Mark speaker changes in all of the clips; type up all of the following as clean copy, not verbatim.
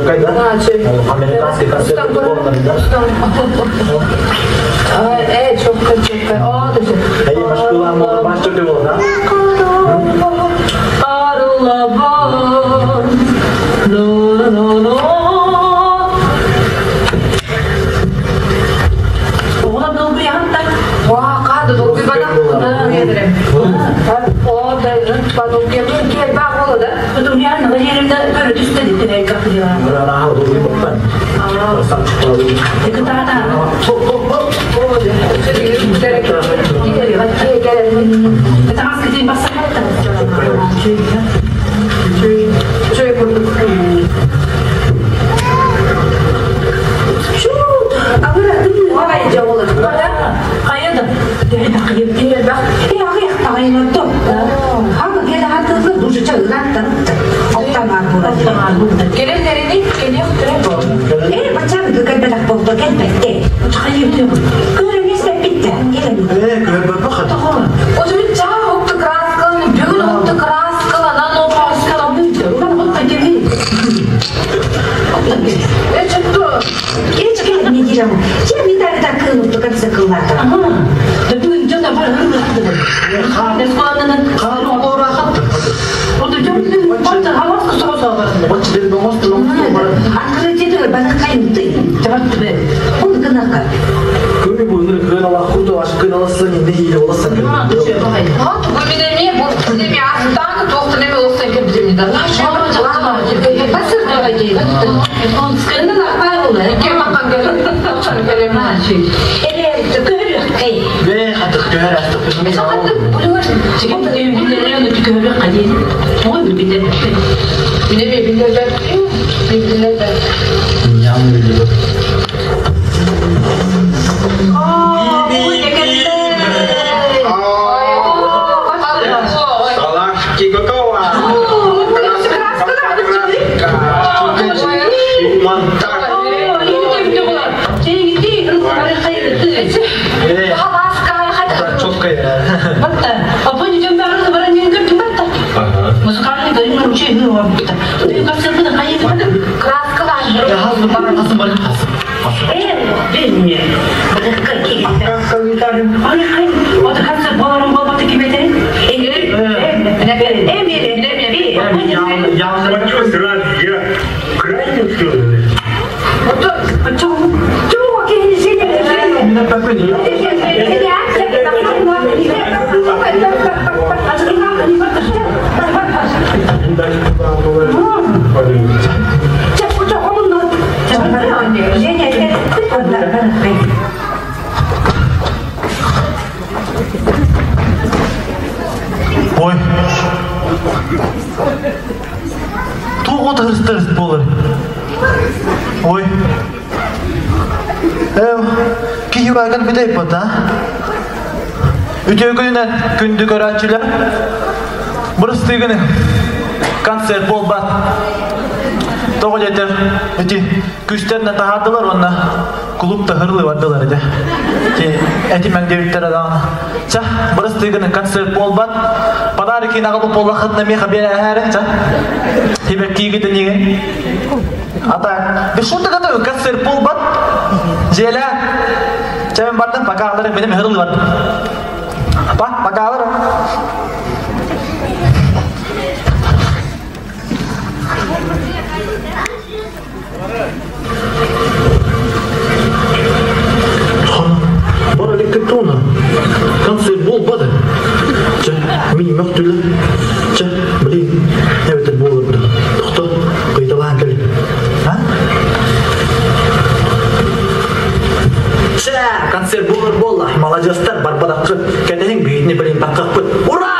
Speaker 1: Чөккай да? Американский концерт да?
Speaker 2: Э, чөккай, чөккай. О, да.
Speaker 1: Эй, машкула, баш чөккай болот, а?
Speaker 2: Арылабар. No, no, no. Оҕолор долгуйаһантан. Waa, qaada долгуйбатах. О, да, долгуйабын киэрбаах буола да. Долгуйаан жеримде көрө түстэ диттин Келелерини келиэхтэрэ
Speaker 3: Э, бачан кэлбэтэх буолла кэлбэтте. Көрүҥ испэппиттэ.
Speaker 1: Э, көрбөппө хат.
Speaker 2: Отубут чаа отту краскаланы бүгүн отту краскаланан Э, чөттү.
Speaker 3: Эч кел не дирам. Чем не так так кылып конце кыллата. Открытие банкайнты. Он кынака.
Speaker 1: Көмі бұл үндір көн ала курду, аш көн аласың, не хиле оласың.
Speaker 2: А, тугу минеме, бу неме астан, тоқты неме олсан кеп да.
Speaker 3: Эле көрүк.
Speaker 1: Бе, хатык көр астык.
Speaker 2: Минеме билдербет. Билдербет.
Speaker 1: Ян билдер.
Speaker 4: Салашки готова. Монтаж.
Speaker 1: Э, четко.
Speaker 2: Краскалар.
Speaker 1: Я хазы бар, хазы бар, хазы.
Speaker 4: Я крайне
Speaker 1: Ой. Туға тырыс-тырыс болыр. Ой. Эв, кихи байган бидей бата. Үтө күнүнен күндү көрәчүлөр. Бұрыс тыгыны концерт болбат. Тоҕо диэтэр ити күстэрнэ таһаардылар уонна клуб таһырлыы бардылар ити. Ти эти мэҥдиэбиттэрэ даҕаны. Ча, бырыс тыгыны концерт буолбат. Подарок аҕалбыт буоллаххытына миэхэ биэрээһээрин, ча. Тибэккиигитин иҥин. Ата, бешунта ката концерт буолбат. Дьиэлээ. Чэ, мин бардым, пока аларым, минем ыһырлыы бардым. Па, пока аларым. Бара леккетона. Концерт буолбат. Чэ, мин мөхтүлэ. Чэ, блин, эбэтэр буолар Тохто, кыйталаан кэлин. А? Чэ, концерт буолар буолла. Маладьыастар барбадаккы. Кэтэһиҥ биһитини блин таххахпыт. Ура!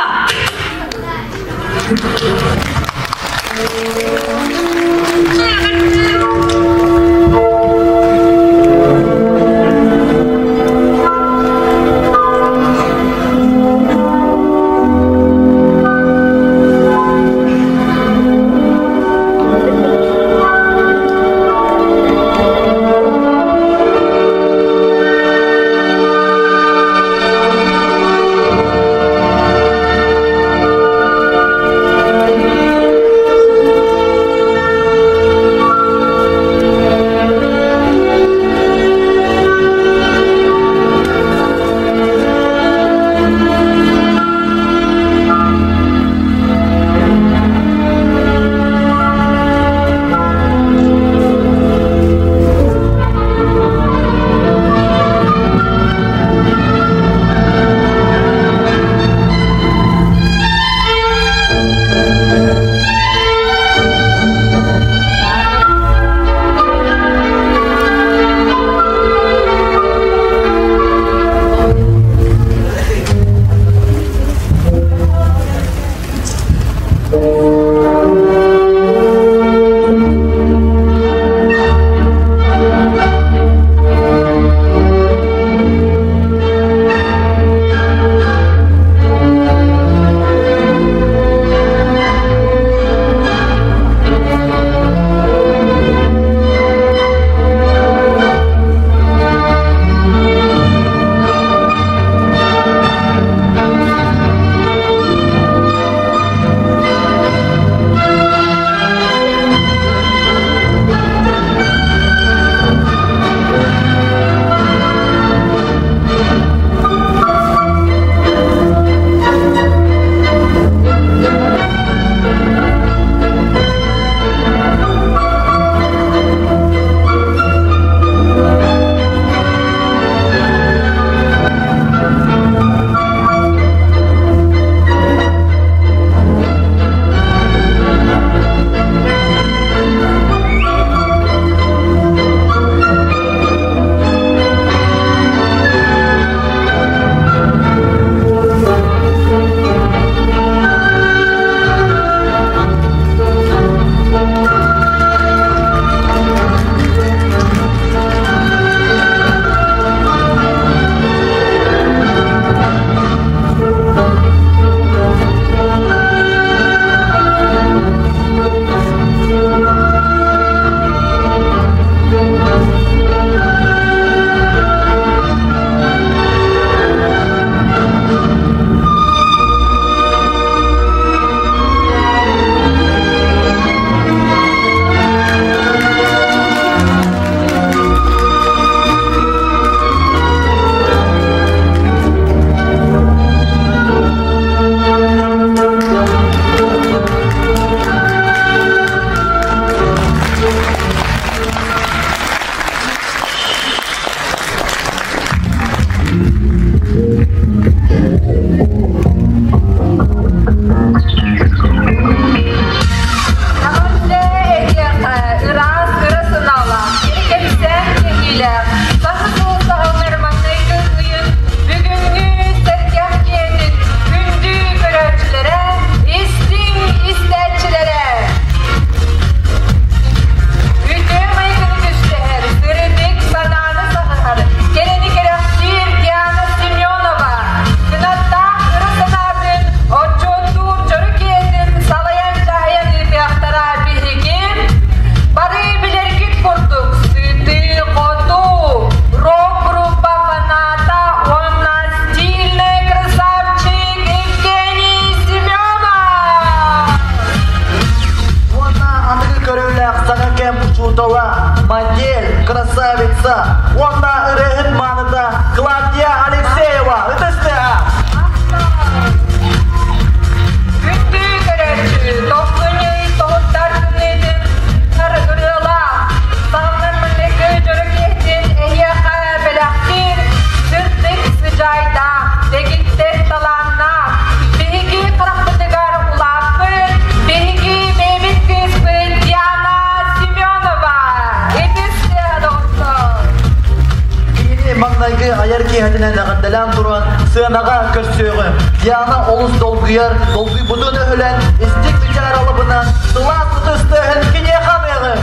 Speaker 1: эҕэрдэлээн туран сыанаҕа көрсүөҕүм. Диана олус долгуйар, долгуйбутун өһүлэн, истик бичээр алыбынан сылаас ытыс тыаһын киниэхэ аныаҕыҥ.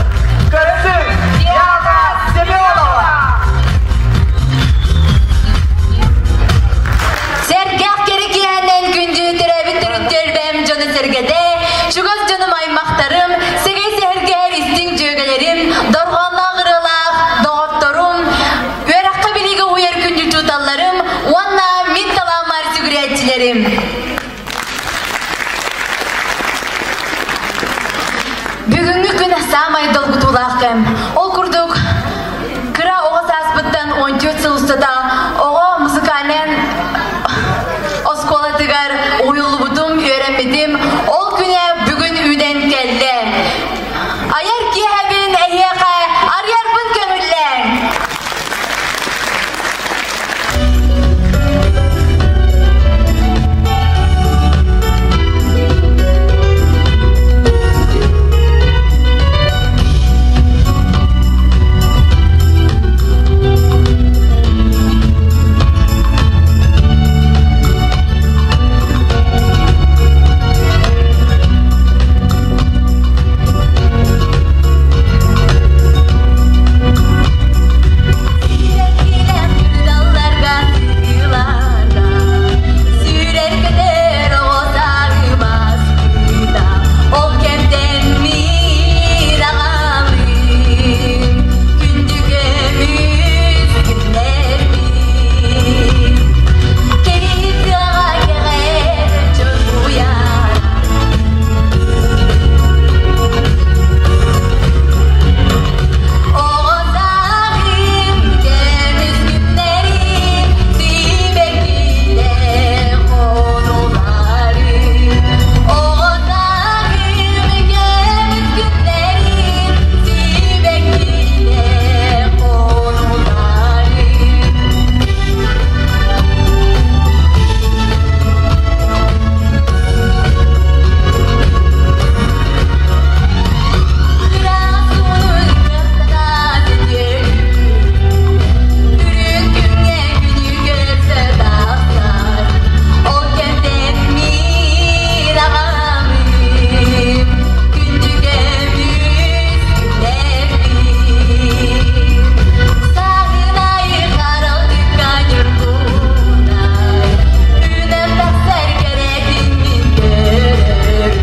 Speaker 1: Көрөсүҥ, Диана Семенова!
Speaker 5: Сэргэх кэрэ киэһэнэн күндү төрөөбүт төрүт түөлбэм дьоно-сэргэтэ, чугас дьонум аймахтарым, сэгэй сэһэргэһэр истиҥ дьүөгэлэрим, дорҕоонноох ырыалаах доҕотторум, үөрэххэ билиигэ уһуйар күндү учууталларым уонна мин талааммар сүгүрээччилэрим. Бүгүҥҥү күн саамай долгутуулаах кэм. Ол курдук, кыра оҕо сааспыттан 14 сыл устата оҕо музыкальнай оскуолатыгар уһуйуллубутум, үөрэммитим. Ол күнэ бүгүн үүнэн кэллэ. Айар киэһэбин эһиэхэ арыйарбын көҥүллээҥ! Сүүрэр-көтөр оҕо сааһымас Ол кэмтэн мин аҕалыым Күндү көмүс күннэрбин Кэрии тыаҕа кэҕэр чоргуйар Оҕо сааһым көмүс күннэрим сибэккилэр хонууларым Оҕо сааһым көмүс күннэрим сибэккилэр хонууларым Ыраас ууну ырыахтана Үрүҥ күҥҥэ күнү көрсө тахсар Ол кэмтэн мин аҕалыым Күндү көмүс күннэрбин Саҕынайы харалдыкка ньургунай Үүнэн тахсар кэрэтин мин көрөр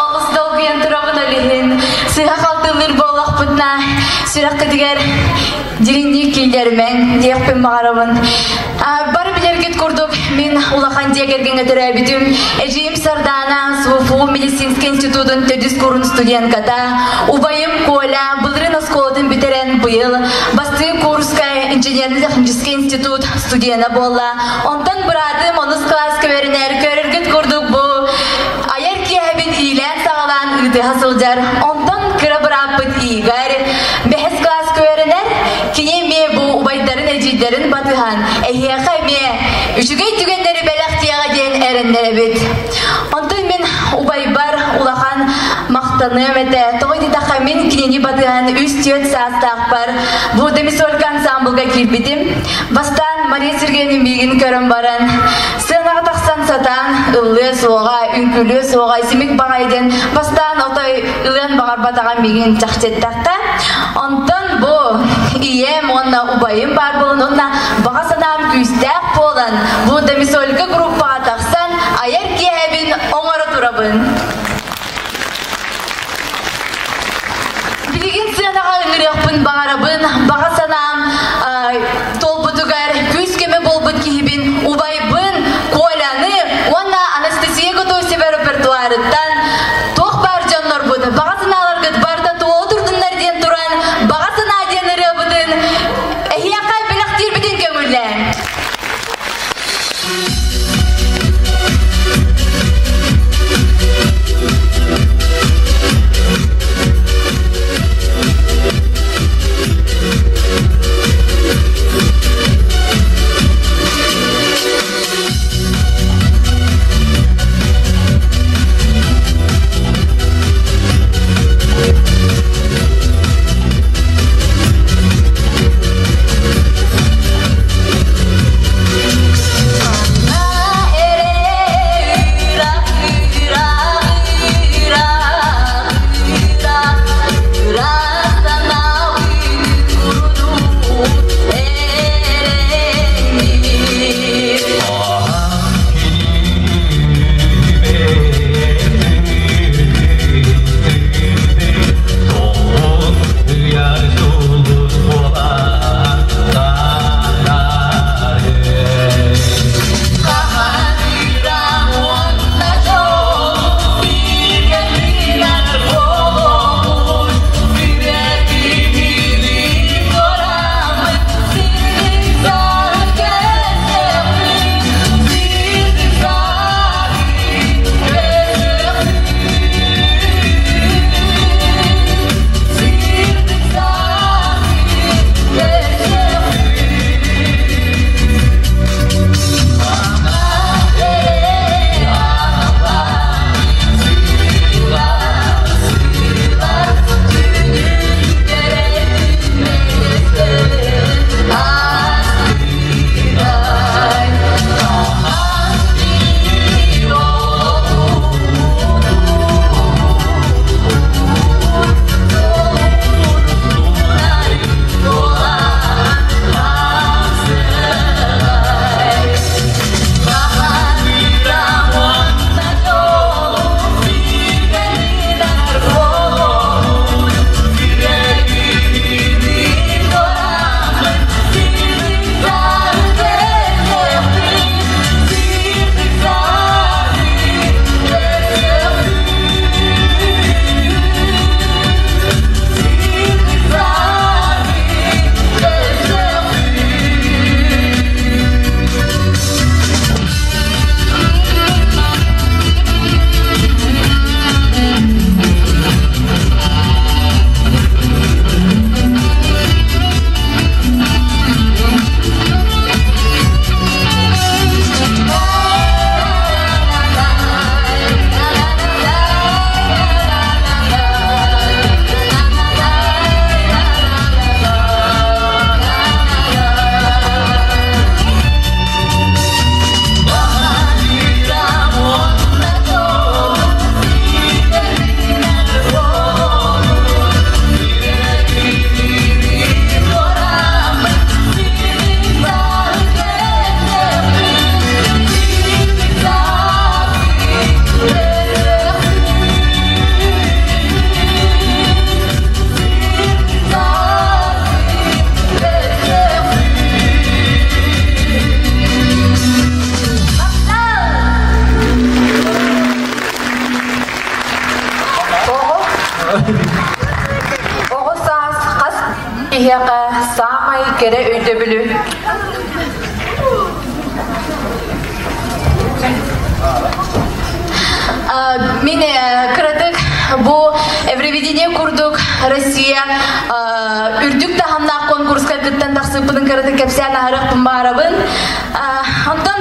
Speaker 5: Олус долгуйан турабын олиһин сыһа халтылыр буоллахпытына сүрэххитигэр дириҥник киллэрмэҥ диэхпин баҕарабын. Бары билэргит курдук мин улахан дьиэ кэргэҥҥэ төрөөбүтүм. Эдьиийим Сардаана СВФУ медицинскэй институтун төрдүс курун студентката, убайым Коля былырыын оскуолатын бүтэрэн быйыл бастыҥ курска инженерно-технический институт студена буолла. Онтон быраатым онус кылааска үөрэнэр, көрөргүт курдук бу айар киэһэбин иилээн-саҕалаан ыытыһа сылдьар. Онтон кыра бырааппыт Игорь бэһис кылааска үөрэнэр. Кини эмиэ бу убайдарын, эдьиийдэрин батыһан эһиэхэ эмиэ үчүгэй түгэннэри бэлэхтиэҕэ диэн эрэннэрэбит. Онтон мин убайбар улахан махтаныам этэ. Тоҕо диэтэххэ мин кинини батыһан батыһан үс-түөрт саастаахпар бу Демисолька ансамблга киирбитим. Бастаан Мария Сергеевна миигин көрөн баран, сценаҕа тахсан сатаан ыллыа суоҕа, үҥкүүлүө суоҕа, симик баҕайы диэн бастаан отой ылыан баҕарбатаҕа миигин чахчы эттэххэ. Онтон бу ийэм уонна убайым баар буолан уонна баҕа санаам күүстээх буолан, бу Демисолька группаҕа тахсан айар киэһэбин оҥоро турабын. Билигин сыанаҕа ыҥырыахпын баҕарабын, баҕа санаам туолбутугар күүс-көмө буолбут киһибин, убайбын Коляны уонна Анастасия Готовцева репертуарыттан туох баар дьоннорбут баҕа санааларгыт барыта туола турдуннар диэн туран баҕа санаа диэн ырыабытын эһиэхэ бэлэхтиирбитин көҥүллээҥ.
Speaker 2: Оҕо саас хас киһиэхэ саамай кэрэ өйдөбүлү
Speaker 5: Мин кыратык бу Евровидение курдук Россия үрдүк таһымнаах конкурска кыттан тахсыыппытын кыратык кэпсээн аһарыахпын баарабын. Онтон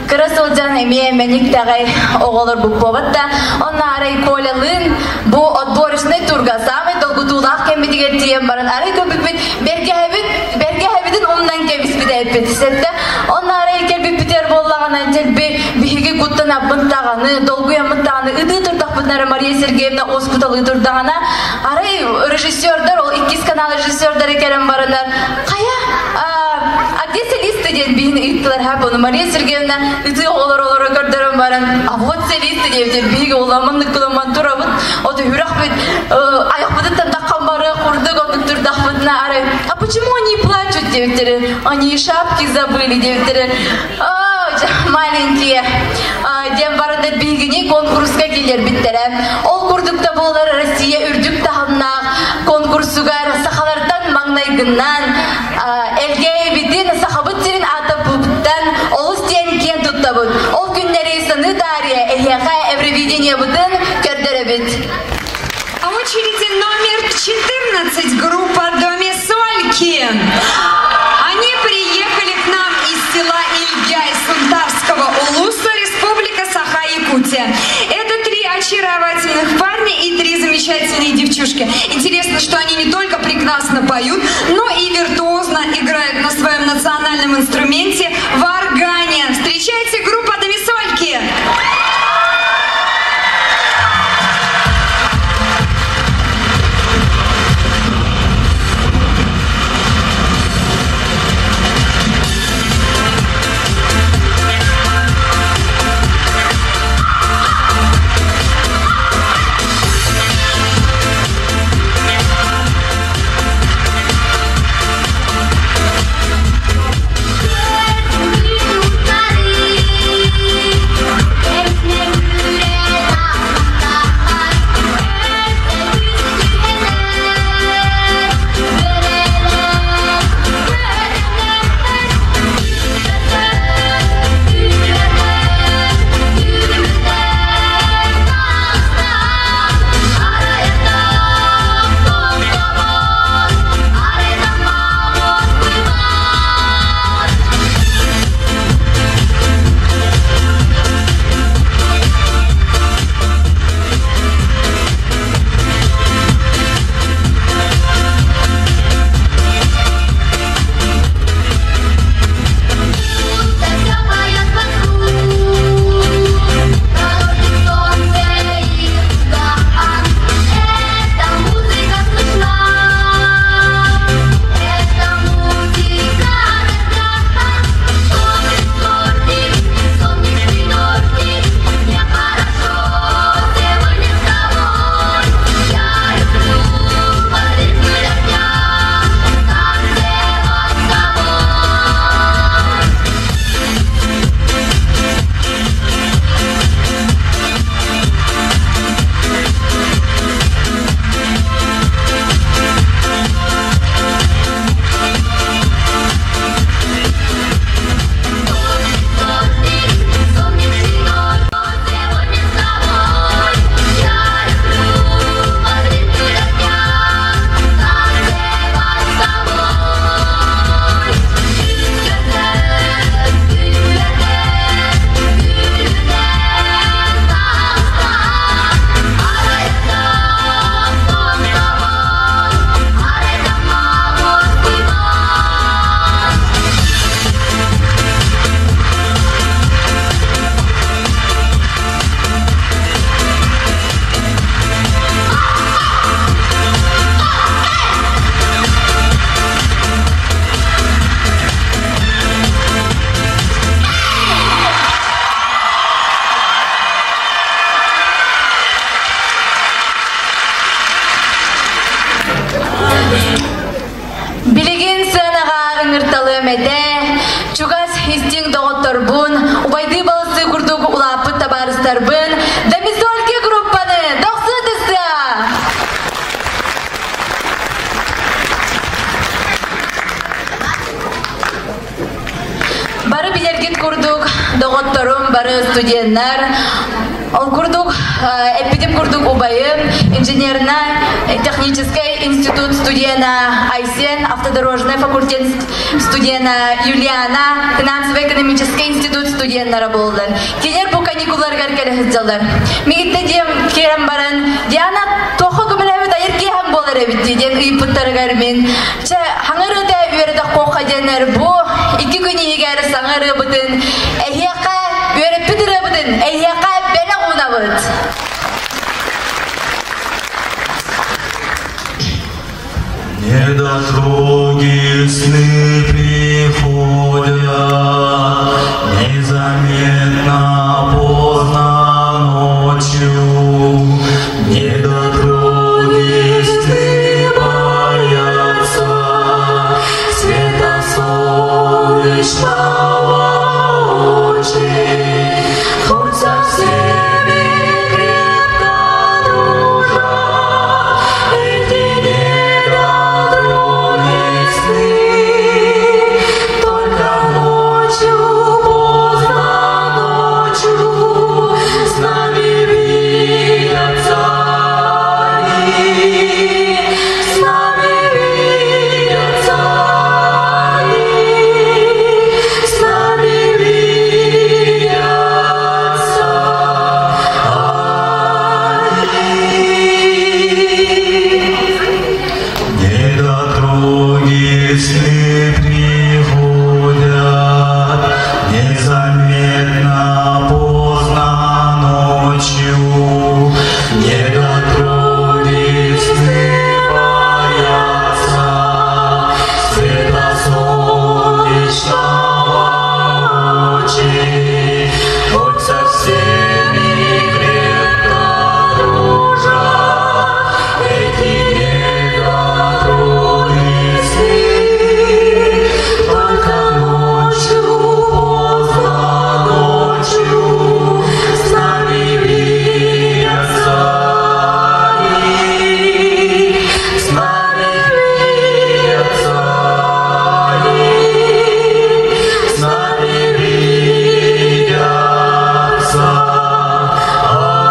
Speaker 5: кыра сылдьан эмиэ мэник даҕай оҕолорбут буолбат да, онно арай Колялыын бу отборочный турга самый долгутуулаах долгутуулаах кэммитигэр тиийэн баран арай көрбүппүт бэргэһэбит бэргэһэбитин умнан кэбиспит эппит сэтте онно арай кэлбиппитигэр буоллаҕына дэлби биһиги куттанабыт даҕаны долгуйаммыт даҕаны ытыы турдахпытына Мария Сергеевна уоскуталыы турдаҕына арай режиссердар ол иккис канал режиссердары кэлэн бараннар хайа а где солисты диэн биһини ыыттылар ха ону Мария Сергеевна ытыы олоро-олоро көрдөрөн баран а вот солисты диэбитин биһиги уламмын ыккыламман турабыт ото үрахпыт айахпытыттан таххан бары курдук оннук турдахпытына арай а почему они плачут диэбиттэрин они шапки забыли диэбиттэрин маленькие диэн баран биһигини конкурска киллэрбиттэрэ. Ол курдук да буолар Россия үрдүк таһымнаах конкурсугар сахалартан маҥнайгынан Элгээйибитин Сахабыт сирин аатаппытыттан олус диэн киэн туттабыт. Ол күннэри саныы таарыйа эһиэхэ Евровидениебытын көрдөрөбүт.
Speaker 6: А очереди номер 14 группа Доме Сольки. Они приехали к нам из села Ильгяй Сунтарского улуса, Республика Саха-Якутия. Это три очаровательных парня и три замечательные девчушки. Интересно, что они не только прекрасно поют, но и виртуозно играют на своем национальном инструменте варгане. Встречайте группа Домисольки!
Speaker 5: Билигин сыанаҕа ыҥырталыам этэ, чугас истиҥ доҕотторбун, убайдыы балыстыы курдук улааппыт табаарыстарбын, Домисольки группаны дохсун тыстыа! Бары билэргит курдук, доҕотторум, бары студеннар, ол курдук, эппитим курдук убайым, инженерно-технический институт студена Айсен, автодорожный факультет студена Юлиана, финансово-экономический институт студеннара буоллар. Кинилэр бу каникулларыгар кэлэ сылдьаллар. Мигитте диэм киирэн баран, Диана, туохха көмөлөһөбүт айыр киэһэм буолар эбит дии. ардыларыгар мин чэ хаҥа ырыата үөрэтэх куохха диэннэр бу икки күн иһигэр саҥа ырыабытын эһиэхэ үөрэппит ырыабытын эһиэхэ бэлэх уунабыт.
Speaker 7: Недотроги сны приходят, Незаметно поздно ночью. Недотроги сны боятся Света солнечного очень. Хоть со всеми крепко дружат, Эти недотроги сны. Только ночью, поздно ночью, С нами видятся они, С нами видятся они, С нами видятся они. Недотроги сны приходят, Незаметно поздно ночью. Недотроги сны боятся Света солнечного очень. Хоть со всеми крепко дружат, Эти недотроги сны. Только ночью, поздно ночью, С нами видятся они, С нами видятся они, С нами видятся они.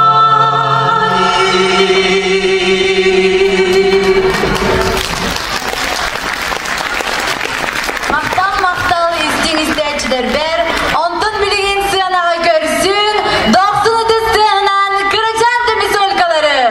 Speaker 5: Махтал махтал истиҥ истээччилэрбэр, онтон билигин сыанаҕа көрсүн, дохсун ытыс тыаһынан кырачаан домисолькалары!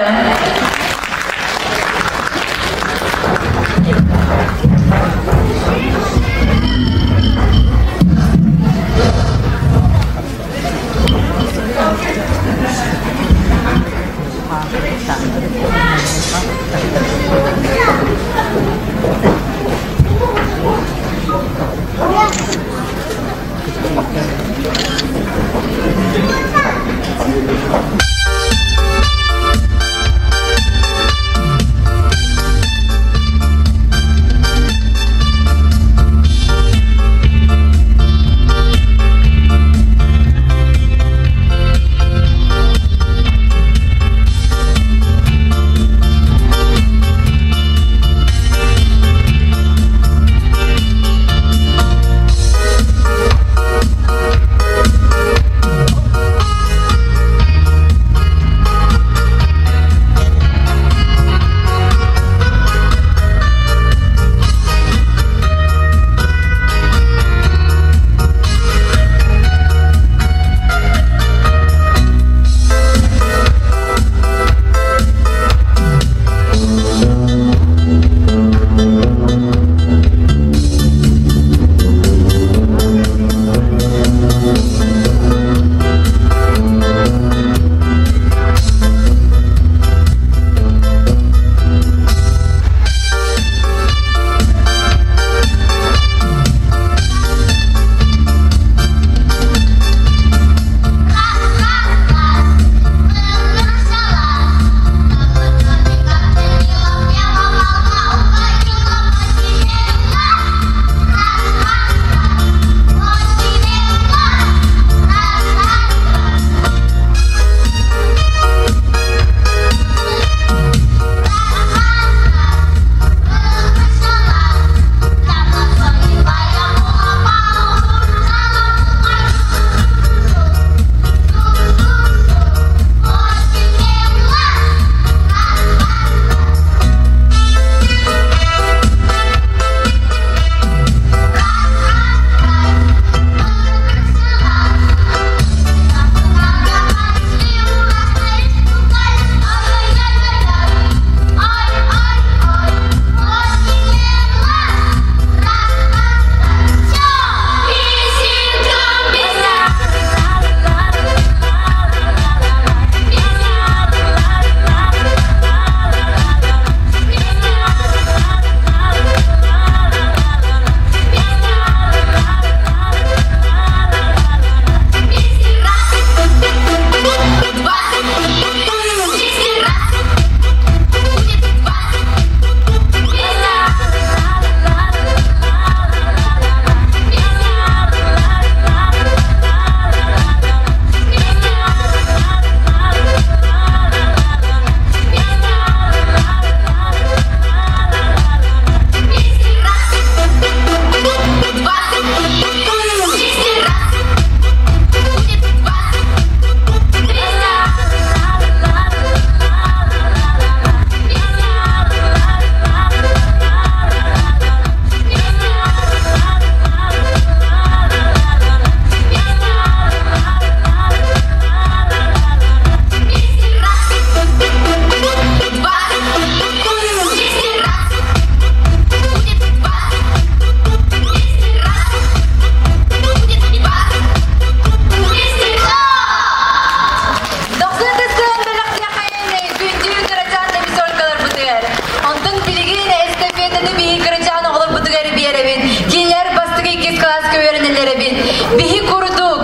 Speaker 5: Биһи курдук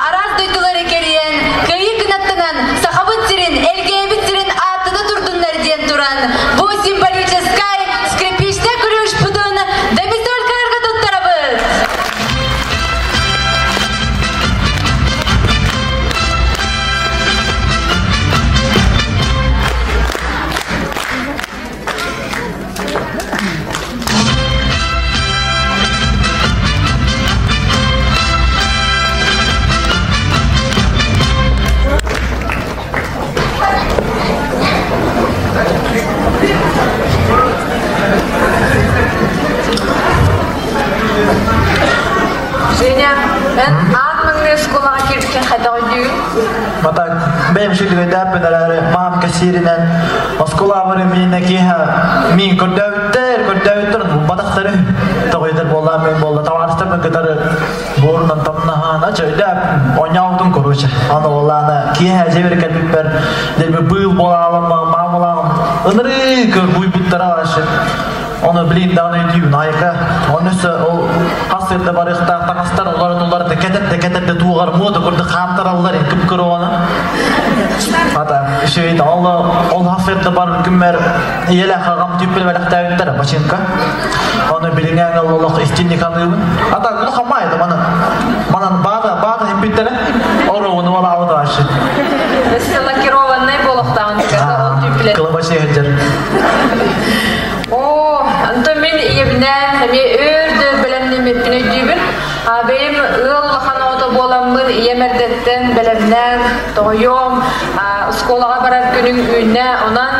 Speaker 5: араас дойдулары кэрийэн, кыайыы кынаттанан Сахабыт сирин, Элгээбит сирин ааттата турдуннар диэн туран, бу символическай скрипичный ключпутун Домисолькаларга туттарабыт!
Speaker 2: Женя, эн аан маҥнай оскуолаҕа киирбиккин хайдах өйдүүгүн?
Speaker 1: Матак, бэйэм сүдүгэйдээппин эрээри, маам кэсииринэн оскуолаабары миинэ киэһэ миин көрдөөбүттэр, көрдөөбүттэр, булбатахтары тоҕойдор буоллаа мин буолла табаарыстарбын кытары буорунан тамнаһаана чөйдөөп оонньообутум короче аны буоллаана киэһэ дьиэбэр кэлбиппэр дэлби быыл буолаалам маамалаам ынырыы көрбуйбуттара вообще Оны билин даҕаны өйдүүбүн айка. Оны өссө ол хас сирде барыахтаах таҥастар оларын уларыта кэтэрдэ кэтэрдэ туоҕар муода курдук хаамтараллар кып-кыра оҕону. Ата үчүгэй ол ол хас сирде бар күммэр ийэлээх аҕам түппүл бэлэхтээбиттэр бачыҥка. Оны билиҥҥээҥ олох истинник аныыбын. Ата улахан маайда манан манан баада баада хиппиттэрэ ороуну балаабыт ашы.
Speaker 2: Өссө лакированнай буолуохтааҕын ол түппүлэ.
Speaker 1: Кылабачы сылдьар.
Speaker 2: Оо, онтон мин ийэбинээн эмиэ өөр да бэлэмнэммиппин өйдүүбүн. Бэйэм ыал улахан оҕото буоламмын ийэм эрдэттэн бэлэмнээн тоҕойуом, оскуолаҕа барар күнүҥ үүннэ, онон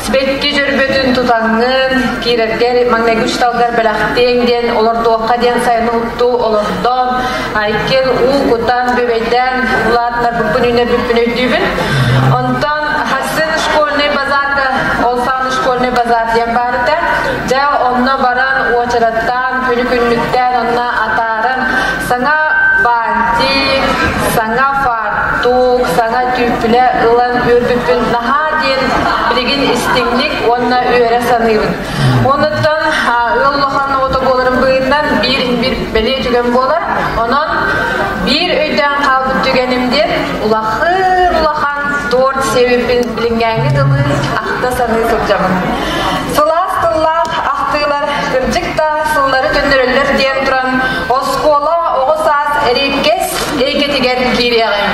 Speaker 2: сибэкки дьөрбөтүн тутаҥҥын киирэргэр маҥнайгы учууталгар бэлэхтиэҥ диэн олордуохха диэн сайыны уктуу олордон, иккиэн уу кутан, бүбэйдээн улаатынарбыппын үүнэрбиппин өйдүүбүн. Онтон Хассын школьный базарга, ол саҕана школьный базар диэн баар этэ. Дьэ, онно баран уочараттаан, күнү-күннүктээн онно атааран саҥа бантик, саҥа фартук, саҥа түүппүлэ ылан үөрбүппүн наһаа диэн билигин истиҥник уонна үөрэ саныыбын. Онуттан ыал улахан оҕото буоларым быһыытынан биир биир бэлиэ түгэн буолар. Онон биир өйдөөн хаалбыт түгэним диэн улахан улахан торт сиэбиппин билиҥҥээҥҥи дылы ахта саныы сылдьабын. Сылаас тыллаах ахтыылар кырдьык да сыллары төннөрөллөр диэн туран оскуола оҕо саас эриэккэс эйгэтигэр киириэҕиҥ.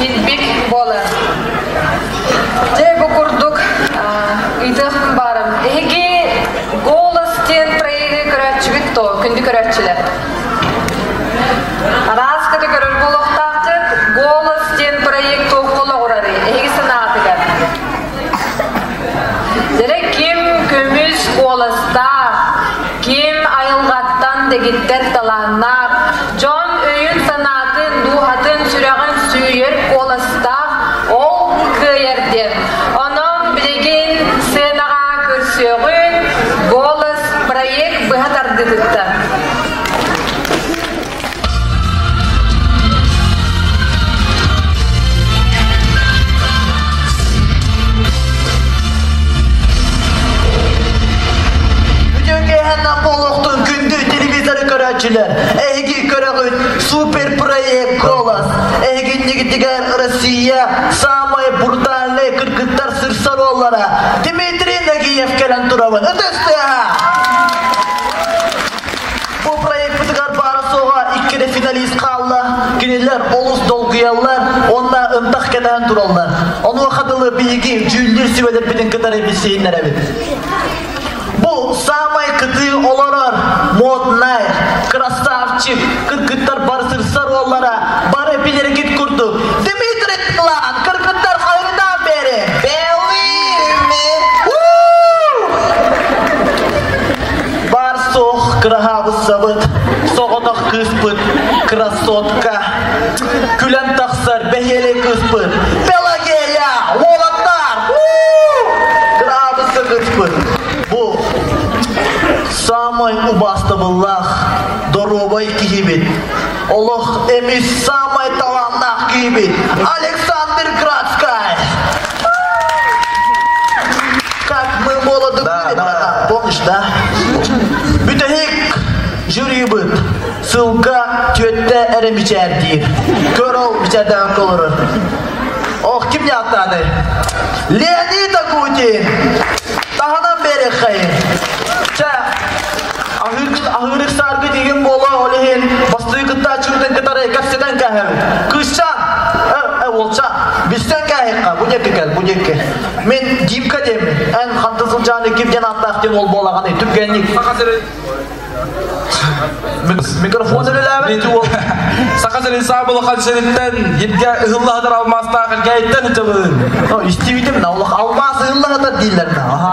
Speaker 2: Килбик буолар. Дьэ бу курдук ыйытыахпын баарым. Эһиги «Голос» диэн проегы көрөөччүгүт то, күндү көрөөччүлэр? Араас көтө көрөр буолуохтааххыт. «Голос» диэн проект туохха олоҕурарый? Эһиги санаатыгар? Дьэрэ ким көмүс куоластаах, ким айылҕаттан дэгиттэр талааннаах, дьон өйүн-санаатын, дууһатын, сүрэҕин сүүйэр куоластаах, ол кыайар диэн. Онон билигин сценаҕа көрсүөҕүҥ «Голос» проект быһа тардыытыттан.
Speaker 1: Бүтүн буолуохтун күндү телевизоры көрөөччүлэр! Эһиги көрөҕүт супер проект «Голос». Эһигиннигитигэр Россия самай брутальный кыргыттар сырсар уоллара Дмитрий Нагиев кэлэн турабын. Ытыс тыаһа! Бу проекпытыгар баара-суоҕа икки финалист хаалла. Кинилэр олус долгуйаллар уонна ынтах кэтээн тураллар. Онуоха дылы биһиги дьүүллүүр сүбэлэрбитин кытары билсиһиннэрэбит. Бу самай кытыы олорор моднай, красавчик, кыргыттар бары сырсар уоллара бары билэргит курдук Дмитрий Тлан кыргыттар хайырдаан бери. Believe me! Баар суох кыраһаабыссабыт, соҕотох кыыспыт, красотка. Күлэн тахсар бэһиэлэй кыыспыт, Пелагея, уолаттар! Кыраһаабысса кыыспыт. Бу самай убаастабыллаах, доруобай киһибит. Олох эмис самай талааннаах киһибит Александр Градскай. Как мы молоды были, братан, помнишь, да? Бүтэһик жюрибыт сылга түөттэ эрэ мичээрдиир. Көр ол мичээрдээн олорор. Ох, ким яаттааны? Леонид Акутин! Таһынан береххайын. Чэ, аһыырык сааргы тиген буола, ол иһин бастыы кыттааччыбытын кытары кэпсэтэн кээһэбит. Кыысчаан, э, уолчаан, билсэн кээһиэххэ, бу диэки кэл, бу диэки. Мин Димка диэммин. Эн ханта сылдьааны ким диэн ааттаах диэн ол буолаҕаный? Түргэнник. Микрофон үлэлээбэт уол.
Speaker 8: Саха сирин саабылахан сириттэн иргэ ыһыллаһытар алмаастаах иргээйттэн ычабын.
Speaker 1: Истибитим на олох алмаас ыһыллаһытар дииллэр на. Аха.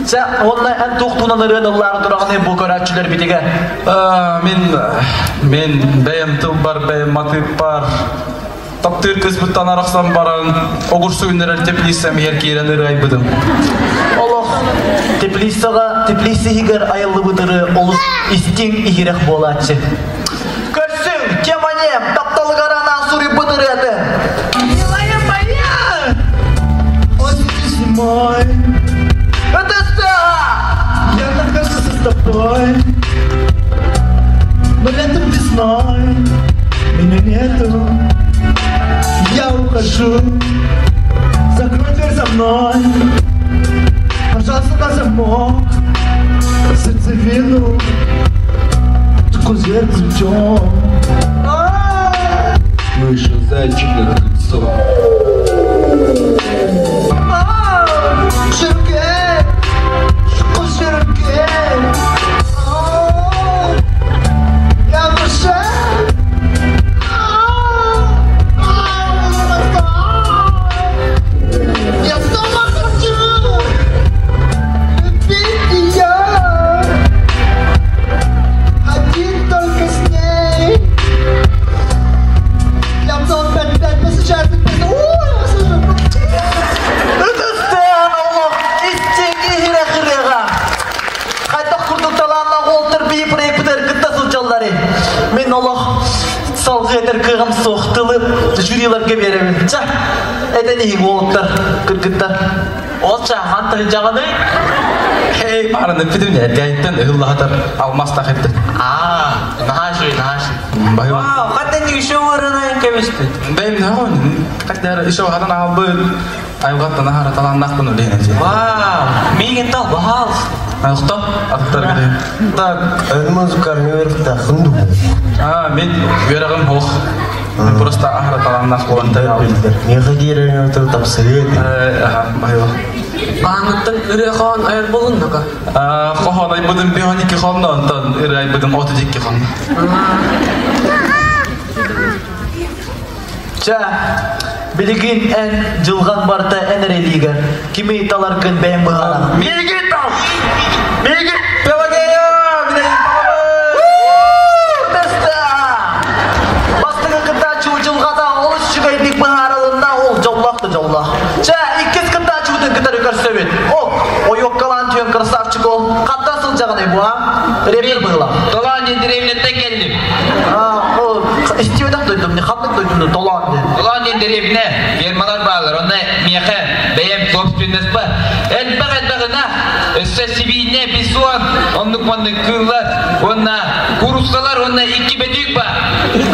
Speaker 1: Сэ онно эн туохтуунан ырыан ыллаары тураҕыный бу көрөөччүлэр битигэ?
Speaker 8: Мин мен бэйэм тылбар бэйэм матыыппар Таптыыр кыыспыттан арахсан баран, огурсу үннэрэр теплицам иһэр киирэн ырыайбытым.
Speaker 1: Олох теплицаҕа теплица иһигэр айыллыбытыры олус истиҥ иһирэх буолааччы. Көрсүҥ, теманем, тапталыгар анаан суруйбут ырыатын. Милая моя, осень зимой, это Я нахожусь с тобой, но летом весной меня нету. Я ухожу, закрой дверь за мной, пожалуйста, на замок, сердцевину, кузер цветет.
Speaker 9: Вышел зайчик на крыльцо.
Speaker 1: Я снова хочу любить ее. Один только с ней. Лямзон 5-5 посещает песню. Ытыстаан истиҥ иһирэх ырыаҕа. Хайдах курдук талааннаах уолтар бии проекпытыгар кытта сылдьалларый. Мин олох салгыы этэр кыаҕым суох тылы жюриларга биэрэбин. Чэ, этэн иһиҥ уолуттар, кыргыттар.
Speaker 8: Ол чаахан тыһыдьаҕыный? Эй, баарын эппитим эргээйиттэн ыһыллаһатар алмаастаах эттин.
Speaker 1: Аа, наһаа үчүгэй, наһаа үчүгэй.
Speaker 8: Вау,
Speaker 1: хаттан еще ырынан кэбиспит.
Speaker 8: Бэйм наһаа хаттар еще хатан аалбыт айылҕаттан аһара талааннаахпын үлэһин.
Speaker 1: Вау, миигин тал, баһаалыс.
Speaker 8: Айылҕа аттар кэлин.
Speaker 10: Так, музыка мөртахын
Speaker 8: Аа, мен үөрэҕим ох. Просто аһара талааннаах буолан
Speaker 10: Биллэр. Миэхэ киирэн тыл тапсыһыа этим.
Speaker 8: Баһыйба.
Speaker 11: Хаһааҥҥыттан ырыа хоһоон айар буолуннака?
Speaker 8: Хоһоон айбытым 52 хонно, онтон ырыа айбытым 32 хонно.
Speaker 1: Чэ, билигин эн дьылҕан барыта эн эрэ илиигэр. Кими таларгын бэйэҥ быһаараҕын.
Speaker 8: Миигин тал! Миигин! Пелагея!
Speaker 1: Бастакы кыттааччы дьылҕата олус үчүгэйдик быһаарылынна, ол дьоллоох да дьоллоох. Чэ, иккис кыттааччыбытын кытары көрсөбүт. Ок, ойуоккалаан түһэн красавчик ол. Хантан сылдьаҕыный бу, а? Репер быһыылаах.
Speaker 12: Толоон диэн дэриэбинэттэн кэллим.
Speaker 1: Истибэтэх дойдум, ханнык дойдуну Толоон диэн?
Speaker 12: Толоон диэн дэриэбинэ, фермалар бааллар, онно миэхэ бэйэм собственностьба элбэх-элбэх ынах, өссө сибиинньэ, бизон, оннук-маннык кыыллар, уонна кууруссалар уонна икки бөтүүк баар.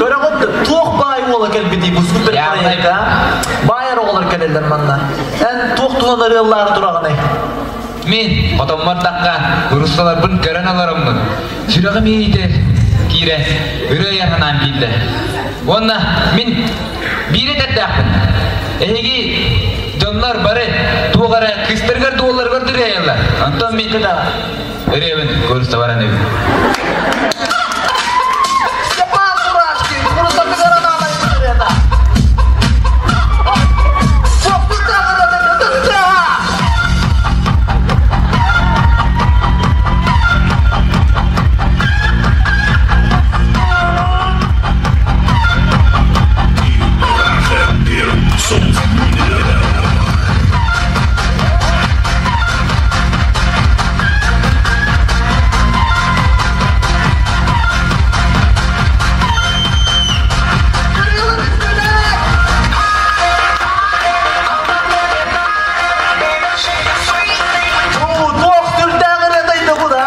Speaker 1: Көрөҕүт, туох баай уола кэлбитий бу супер проекка? Баайар оҕолор кэлэллэр манна. Эн туох туһунан ырыаллаары тураҕыный?
Speaker 12: Мин хотоммор тахха кууруссаларбын көрөн олороммун, сүрэҕим иһиитэ киирэ ырыа айар санаам киирдэ. Уонна мин биир этэрдээхпин. Эһиги дьоннор бары туох эрэ кыыстарыгар дуолларыгар дырыайаллар. Онтон мин ырыабын куурусса баран эбит.
Speaker 1: Степан Курашкин, куурусатыгар анаан айбыт ырыата. Туох сүрдээх ырыатайда бу да?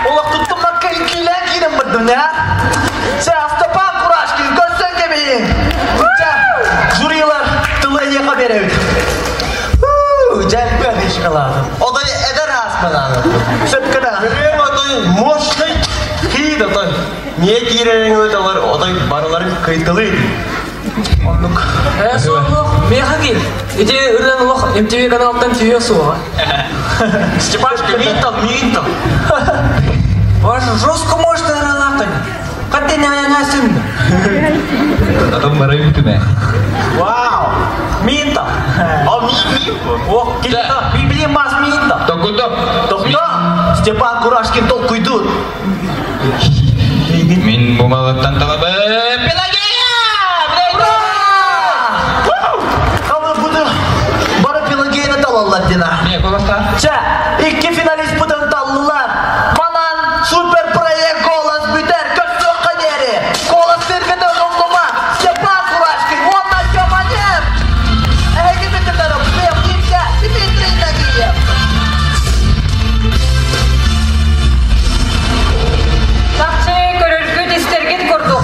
Speaker 1: Олох туттуммакка иккилээн киирэн бардым да? Чэ, Степан Курашкин, көрсөн кэбиһиҥ! Чэ, жюрилар тылы эйиэхэ биэрэбит.
Speaker 10: Дьэлбэх ишкалаатым. Отой эдэр ааспанааны.
Speaker 1: Сөпкө да.
Speaker 10: Ырыам отой мощный хит отой. Миэ киирэрин ыталар отой барыларын кыйтылыы.
Speaker 1: Оннук.
Speaker 11: Ээ, суох, миэхэ киир. Ити ырыаҥ олох MTV каналтан түһүө суоҕа.
Speaker 10: Степашка, миин тал, миин тал.
Speaker 11: Ваш жестко может ыралаахтан. Хатты наянасын.
Speaker 12: Потом бары бүтүмэ.
Speaker 1: Вау! Миин тал.
Speaker 10: А миин миин
Speaker 1: Ох, килта, били мас миин тал.
Speaker 12: Токуто.
Speaker 1: Тохто! Степан Курашкин толкуйдур.
Speaker 12: Мин бу малыттан талабы Пелагея!
Speaker 1: Ура! Хамы буду бары Пелагеяны талаллар дина.
Speaker 12: Не, колоста.
Speaker 1: Чэ, икки финалист бутын таллылар. Манан супер проект голос бүтэр көрсүөххэ диэри. Голос сиргитин умнума. Степан Курашкин уонна Тёманев. Эһиги бүтүннэрэ Бехтингэ Дмитрий Нагиев.
Speaker 2: Чахчы көрөргүт, истэргит курдук.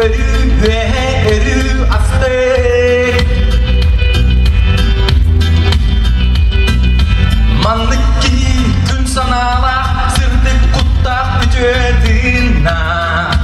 Speaker 7: өрүү үөһэ өрүү астык. Маннык киһи күн санаалаах, сырдык куттаах үтүө тыыннаах.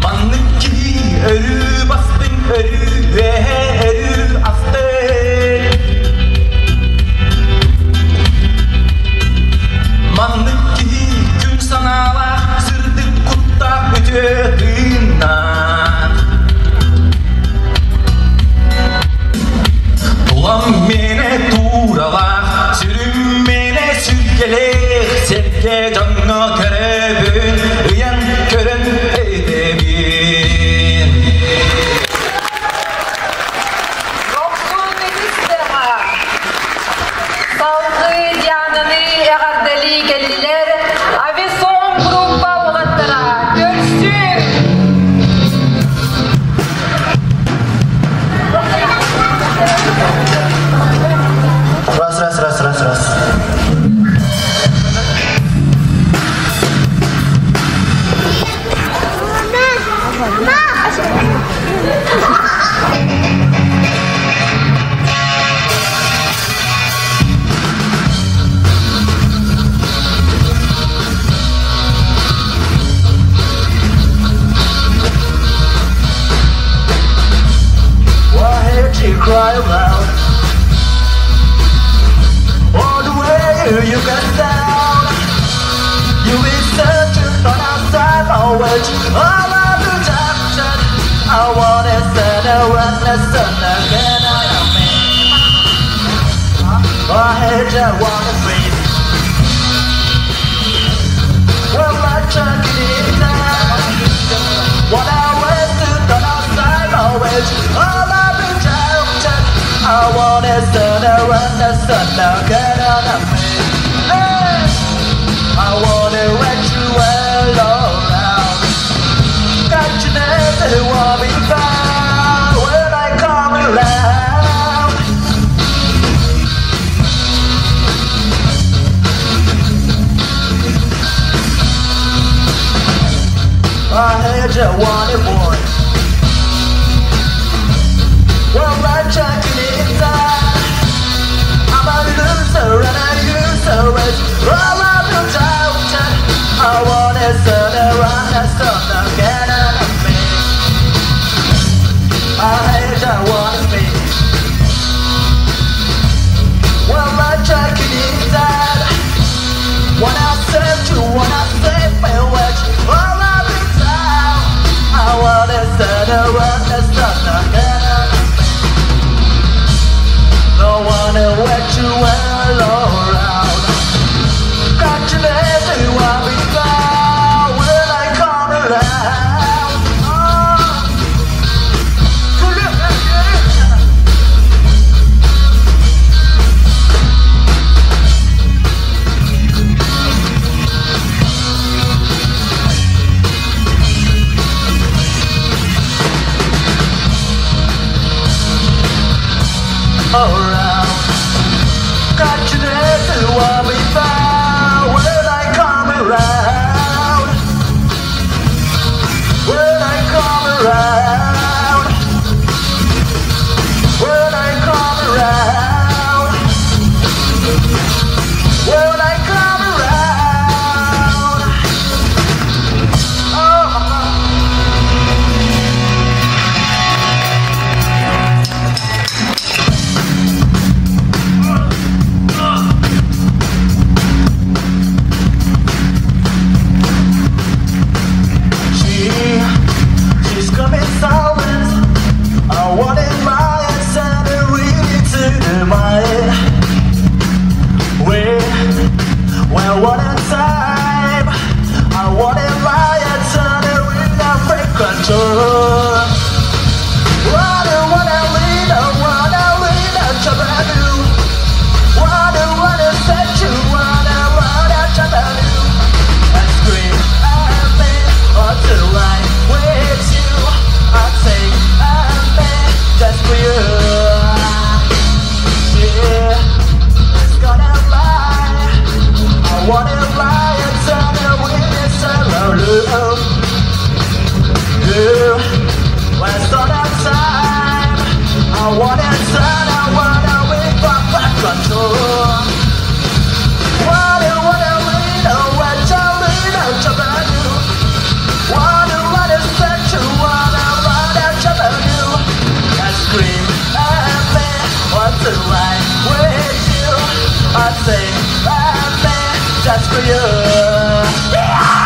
Speaker 7: Маннык киһи өрүү бастыҥ, өрүү үөһэ, өрүү астык. Маннык киһи күн санаалаах, сырдык куттаах үтүө тыыннаах. Тулам миэнэ тууралаах, сүрүм миэнэ сүргэлээх, сэргэ дьоҥҥо көрөбүн, ыйан көрөн этэбин.
Speaker 2: Дохсун үстэҕэ салгыы Диананы эҕэрдэлии кэллилэр Ависон группа уолаттара көрсүҥ!
Speaker 1: Раз, раз, раз, раз, раз. Why did you cry aloud? All the way you got down. You be searching for outside always. All of the time, I wanna send a witness again. I am me. I hate I wanna breathe. Well, I check it now. What I went to the outside always. All of the time, I wanna send a witness again. I am me. Hey! I wanna let you well around. Got you never wanna be found when I come around. I had you wanted boy. Well, I'm checking inside. I'm a loser and a user. It's all of the doubt. I wanna turn around and start again and me. I hate I wanna be. Well, I'm checking inside. When I said you, when I say farewell, all of the time. I wanna turn around and start again and me. No one to let you well around. Got you there, you will be found when I come around. Oh. Around. Got you there, you will be found when I come around. When I come around. When I come around. When I come around. Oh.
Speaker 7: control. Wanna, wanna lead, I wanna lead, I trouble. Wanna, wanna set you, wanna, wanna trouble you. I scream at me, or to lie with you. I take at me, just for you. Yeah, it's gonna lie. I wanna lie and tell me with this love. Yeah, let's start that time. I wanna turn, I wanna wake up back control. Wanna, wanna lead, oh, what you lead, oh, trouble you. Wanna, wanna set you, wanna, wanna trouble you. I scream at me, want to lie with you. I say, at me, just for you. Yeah!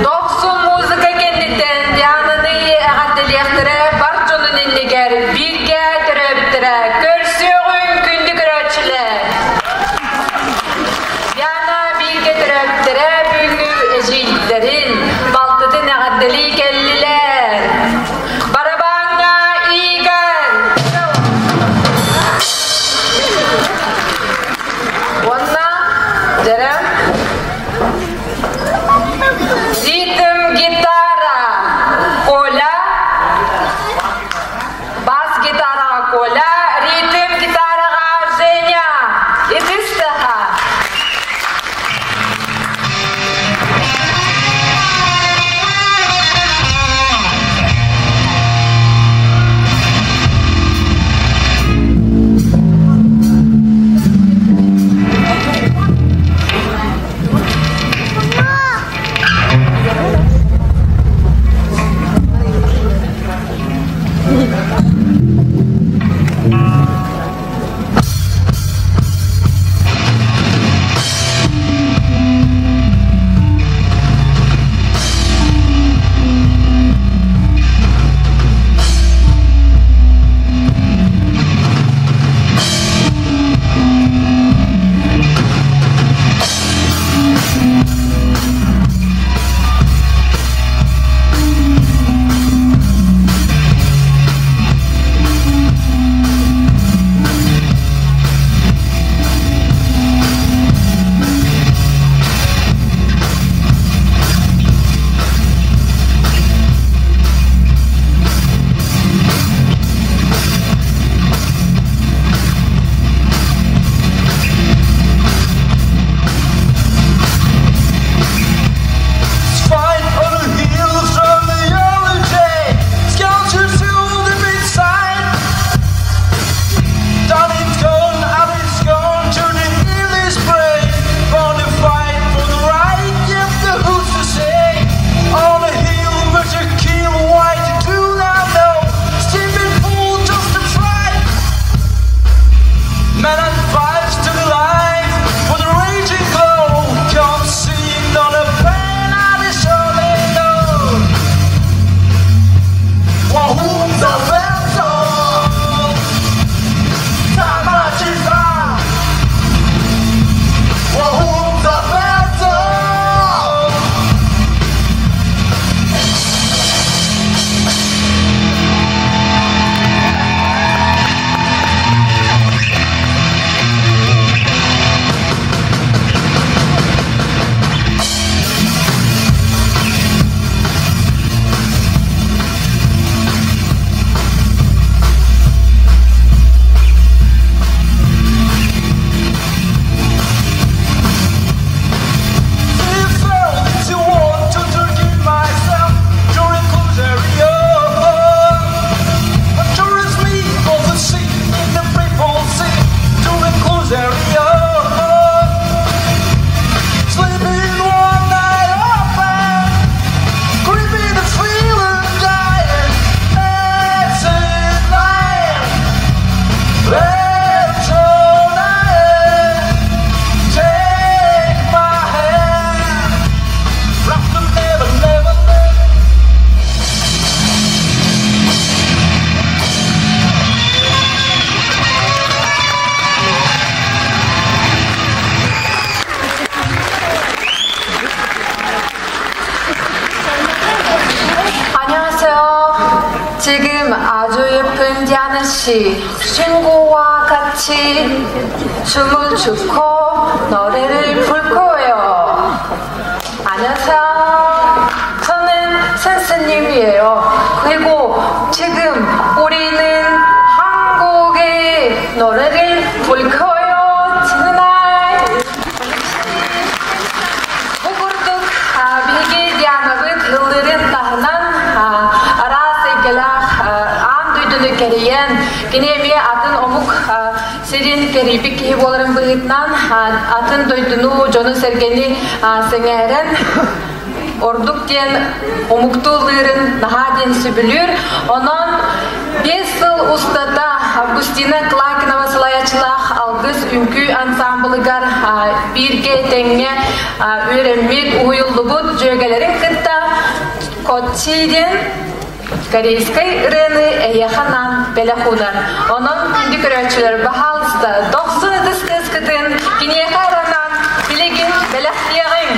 Speaker 2: Дохсун музыка кэнниттэн Диананы эҕэрдэлиэхтэрэ бар дьонун иннигэр бииргэ төрөөбүттэрэ көрсүөҕүҥ күндү көрөөччүлэр! Диана бииргэ төрөөбүттэрэ бүгүҥҥү 지금 아주 예쁜 디아나 씨 친구와 같이 춤을 추고 노래를 부를 거예요. 안녕하세요. 저는 선생님이에요. 그리고 지금 우리는 한국의 노래를 부를 거예요. 지난날 Бу курдук биһиги Дианабыт ыллыырын таһынан араас эйгэлээх аан дойдуну кэрийэн, кини эмиэ атын омук сирин кэрийбит киһи буоларын быһыытынан атын дойдуну, дьону-сэргэни сэҥээрэн ордук диэн омуктуу ыллыырын наһаа диэн сөбүлүүр. Онон биэс сыл устата Августина Клакинова салайааччылаах Алгыс үҥкүү ансаамбылыгар бииргэ тэҥҥэ үөрэммит, уһуйуллубут дьүөгэлэрин кытта Котчи диэн корейскай ырыаны эһиэхэ анаан бэлэх уунар. Онон күндү көрөөччүлэр, баһаалыста, дохсун ытыс тыаскытын киниэхэ эрэ анаан билигин бэлэхтиэҕиҥ!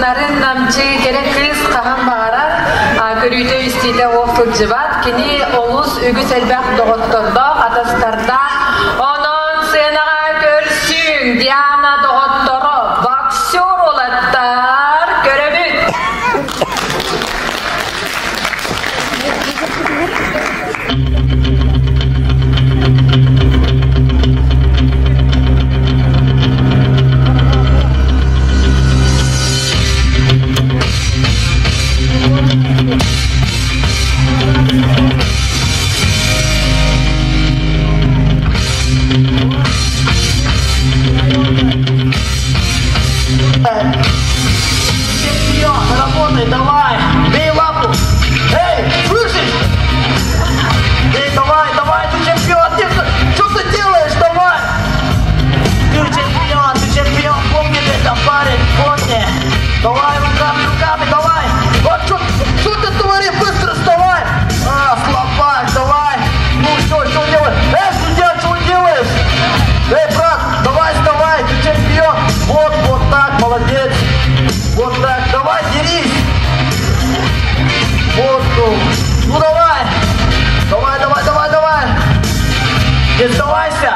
Speaker 2: нарын намчы кэрэ кыыс хаһан баҕарар көрүүтэ-истиитэ уох сылдьыбат. Кини олус үгүс элбэх доҕоттордоох, атастардаах. Онон сценаҕа көрсүҥ, Диана доҕотторо, боксер уолаттар, көрөбүт!
Speaker 1: Чемпион, работай, давай! Бей лапу! Эй, слышишь? Эй, давай, давай, ты чемпион! Ты, что ты делаешь? Давай! Ты чемпион, ты чемпион, помни это, парень, помни! Давай руками, руками, давай! Вот что, что ты творишь? Быстро вставай! А, слабак, давай! Ну что, что делаешь? Эй, судья, что делаешь? Эй, брат, давай, вставай, ты чемпион! Вот, вот так, молодец! Вот так, давай, дерись! Вот, ну, ну давай! Давай, давай, давай, давай! Не сдавайся!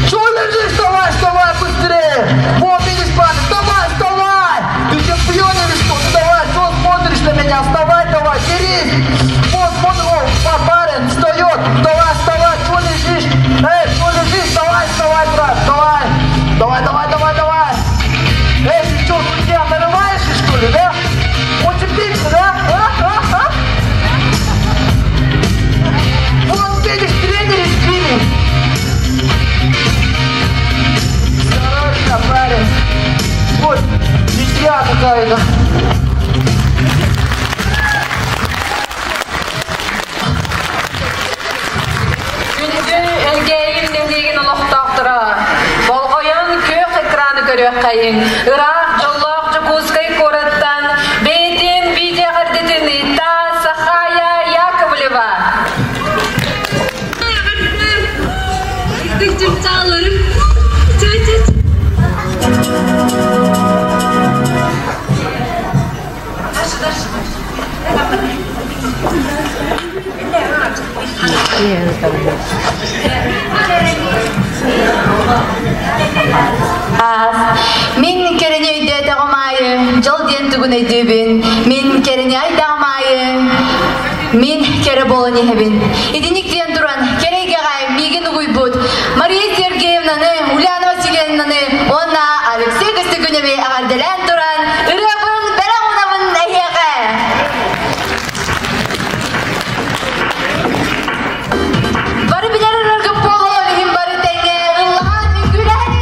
Speaker 1: Чего лежишь? Вставай, вставай быстрее! Вот, видишь, парень, вставай, вставай! Ты чемпион или что? Ну давай, что смотришь на меня? Вставай, давай, дерись! Вот, смотри, о, парень, встает! Давай, вставай, чего лежишь? Эй, чего лежишь? Вставай, вставай, брат, давай! Давай, давай, давай, давай! Эй, ты что, судья, нарываешься, что ли, да? Хочешь биться, да? А, а, а? Вот, видишь, тренер избили! Осторожно, парень. Вот, ничья какая-то.
Speaker 2: Күндү Элгээйим нэһилиэгин олохтоохторо, болҕойон күөх экраны көрүөххэйиҥ, ыраах дьоллоох Дьокуускай куораттан бэйэтин видеоҕэрдэтин ыытта Сахая Яковлева.
Speaker 5: Мин кэрэни өйдөөтөҕүм аайы, дьол диэн тугун өйдүүбүн. Мин кэрэни айдаҕым аайы, мин кэрэ буолан иһэбин. Итинник диэн туран, кэрэйгэҕэ миигин угуйбут Мария Сергеевнаны, Ульяна Васильевнаны уонна Алексей Костюкуневи эҕэрдэлээн туран, ырыабын бэлэх уунабын эһиэхэ! Бары билэр ырыаргыт буолуо, иһин бары тэҥҥэ ыллаһан үҥкүүлэһэн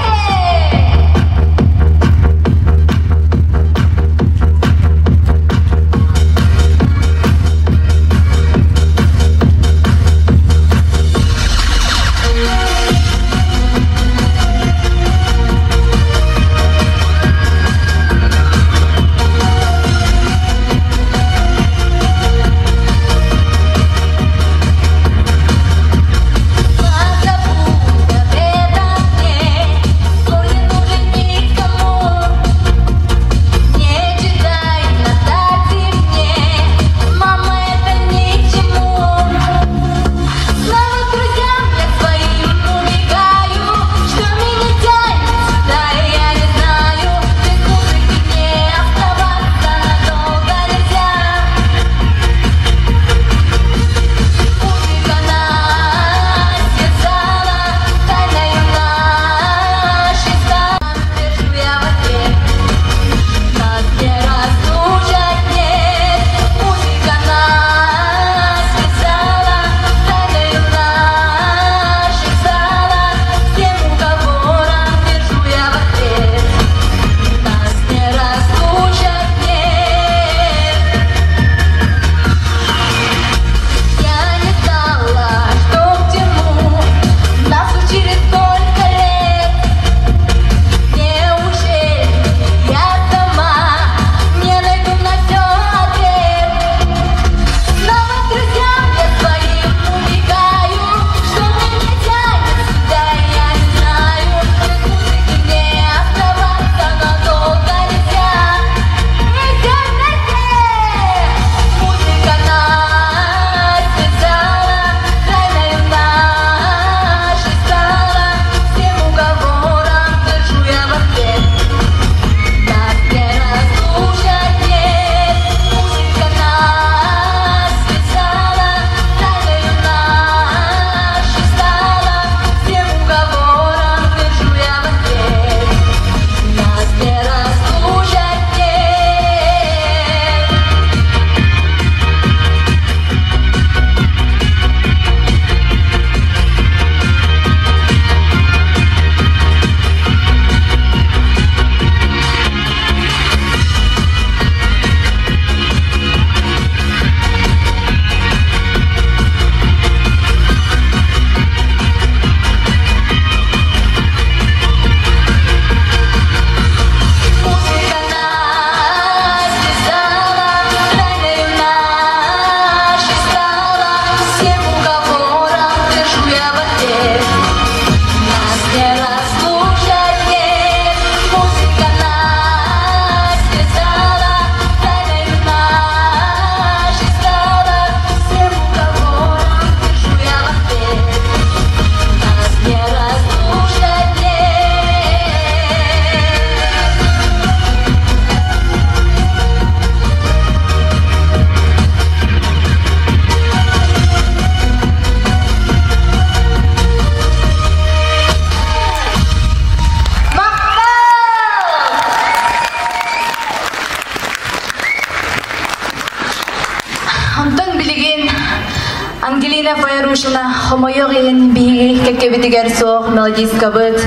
Speaker 5: Файрушина хомойуох иһин биһиги кэккэбитигэр суох мелодисткабыт,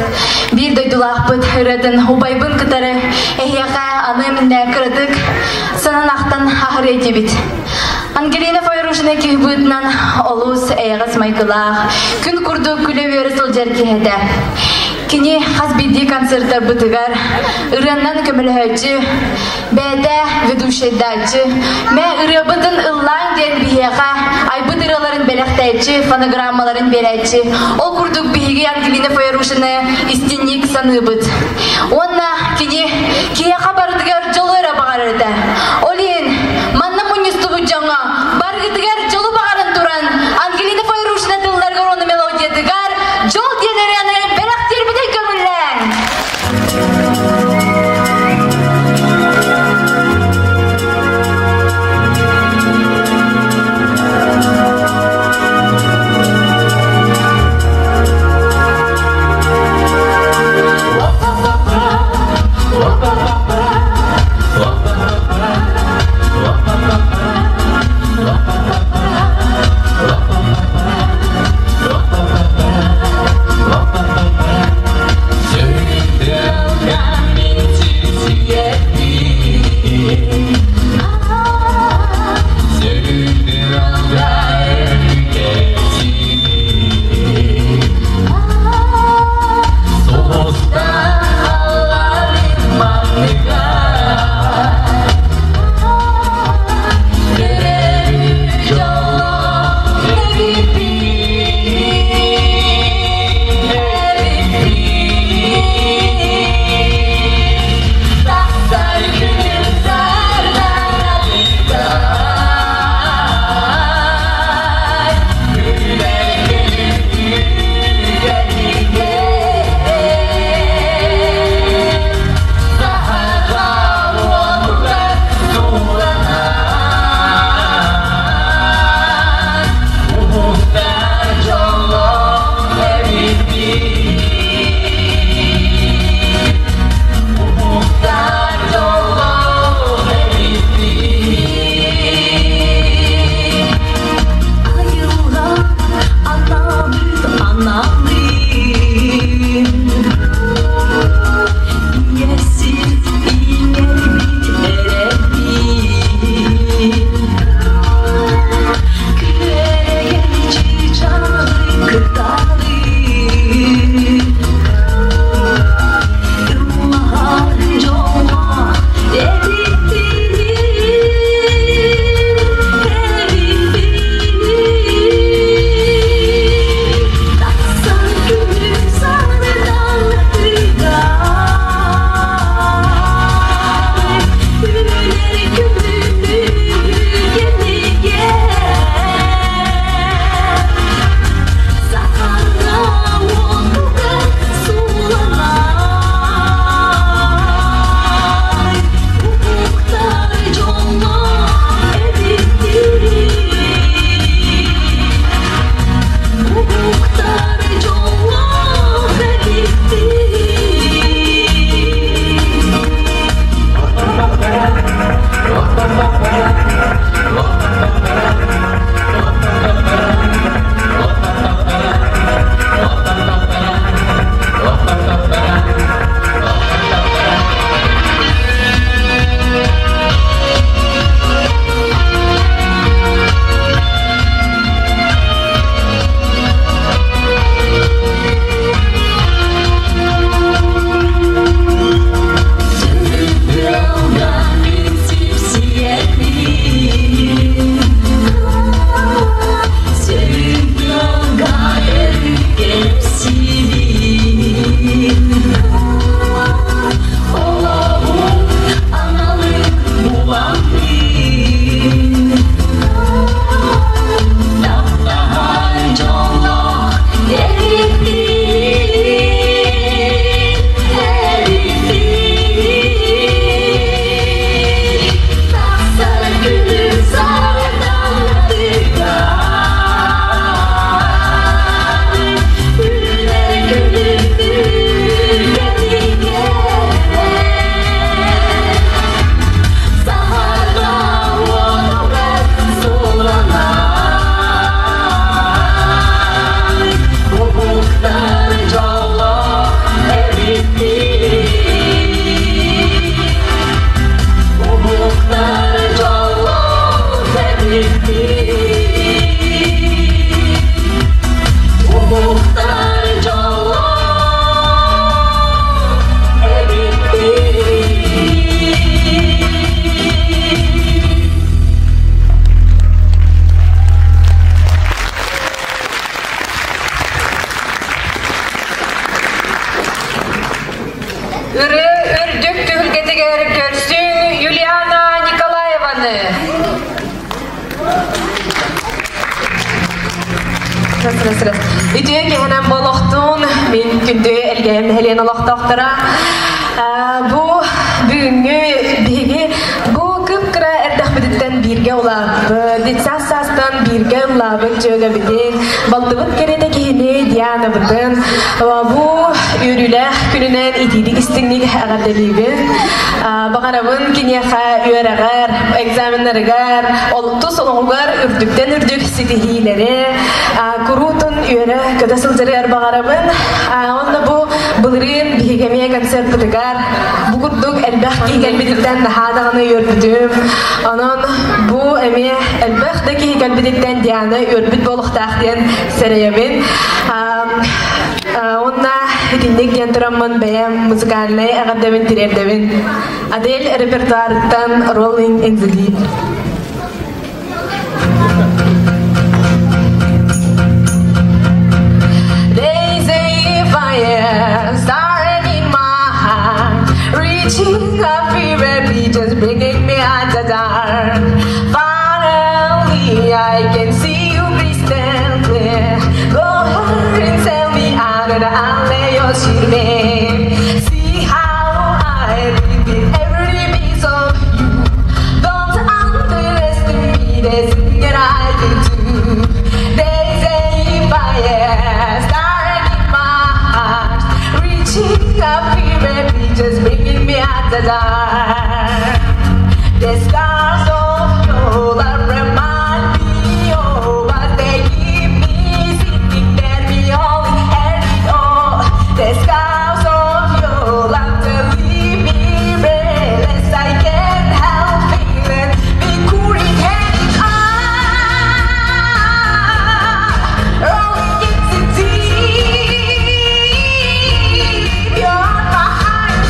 Speaker 5: биир дойдулаахпыт ырыатын убайбын кытары эһиэхэ аны миннэ кыратык санан ахтан аһарыа этибит. Ангелина Файрушина киһи быһыытынан олус эйэҕэс майгылаах, күн курдук күлэ-үөрэ сылдьар киһи этэ. Кини хас биирдии концерттарбытыгар ырыаннан көмөлөһөөччү, бэйэтэ ведущайдааччы, мэ ырыабытын ыллааҥ диэн биһиэхэ айбыт ырыаларын бэлэхтээччи, фонограммаларын биэрээччи. Ол курдук биһиги Ангелина Файрушины истинник саныыбыт. Уонна кини киһиэхэ барытыгар дьолу эрэ баҕарар этэ. Ол иһин манна мунньустубут дьоҥҥо барыгытыгар дьолу баҕаран туран Ангелина Файрушина тылларыгар уонна мелодиятыгар дьол диэн ырыаны бэлэхтиэрбитин көҥүллээҥ!
Speaker 2: Ырыа үрдүк түһүлгэтигэр көрсүҥ Юлиана Николаеваны.
Speaker 13: Үтүө киһинэн болохтуун мин күндү Элгэһим нэһилиэн олохтоохторо. Бу бүгүҥҥү биһиги бу кып-кыра эрдэхпититтэн бииргэ улааппыт, детсад саастан бииргэ ыллаабыт дьүөгэбитин, балтыбыт кэриэтэ киһини Дианабытын бу үөрүүлээх күнүнэн итиитик истиҥник эҕэрдэлиибин. Баҕарабын киниэхэ үөрэҕэр, экзаменнарыгар, тус олоҕугар үрдүктэн үрдүк ситиһиилэри, куруутун үөрэ көтө сылдьарыгар баҕарабын. Онно бу былырыын биһиги эмиэ концертпытыгар бу курдук элбэх киһи кэлбититтэн наһаа даҕаны үөрбүтүм. Онон бу эмиэ элбэх да киһи кэлбититтэн Диана үөрбүт буолуохтаах диэн сэрэйэбин. Уонна итинник диэн тураммын бэйэм музыкальнай эҕэрдэбин тириэрдэбин. Адель репертуарыттан Rolling in the Deep. They say fire started in my heart, reaching a fever pitch, just bringing me out the dark. Finally, I can see you crystal clear. Go ahead and tell me out and I'll lay your sheet. See how I live in every piece of you. Don't underestimate the thing that I can do. They say fire started in my heart, reaching a fever pitch, just bringing me out the dark. The scars of your love remind me of what they give me, sitting there beholding and it all. The scars of your love to leave me breathless. I can't help feeling be couldn't have it all. Rolling in the deep, you're my heart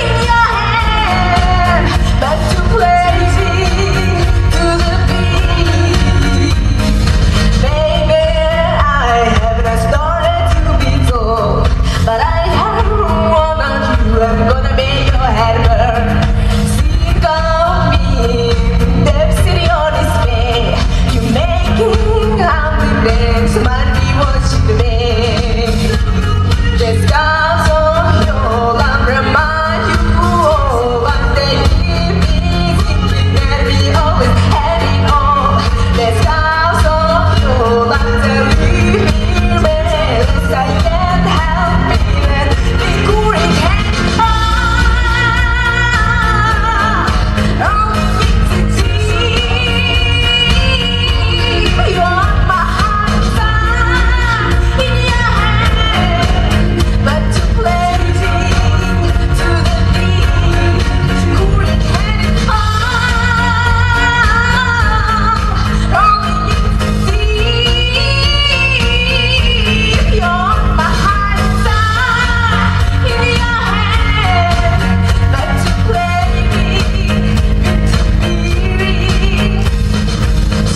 Speaker 13: in your hand, but to play to the beat. Baby, I have a story to be told, but I have one on you. I'm gonna make your head burn. Sick of me, the city on display. You making I'm the dance, might be what you make. The scars of your love remind you of what they give me, thinking that we always had it all. The scars of your love to leave me breathless. I can't help feeling the couldn't have all. Rolling in the deep, you're my heart in your hand, but to play to the beat, couldn't have it all. Rolling in the deep, you're my heart in your hand, but to play to be.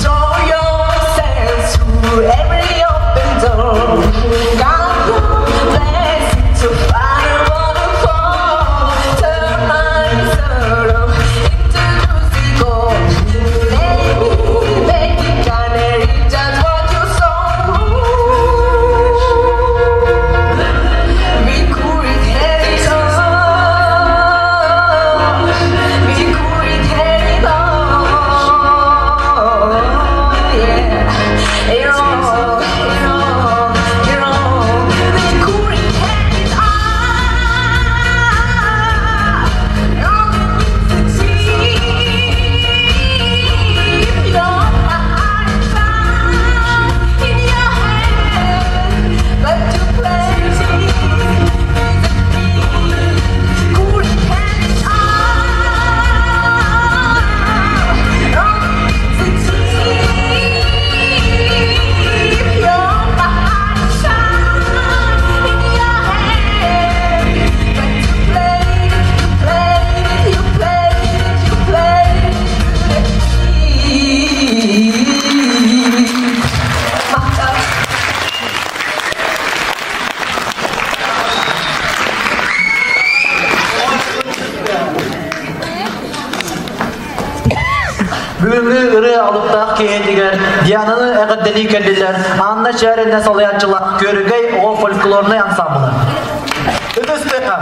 Speaker 13: Throw yourself through every open door. God bless to find a waterfall. Turn my sorrow into rosy gold. Baby, make it canary, just what you sow. We could have it all. We could have it all. Yeah. It all, it all, it
Speaker 1: үөрүүлээх киэһэтигэр Диананы эҕэрдэлии кэллилэр Анна Чээринэ салайааччылаах Күөрэгэй оҕо фольклорнай ансаамбыла. Ытыс тыаһа!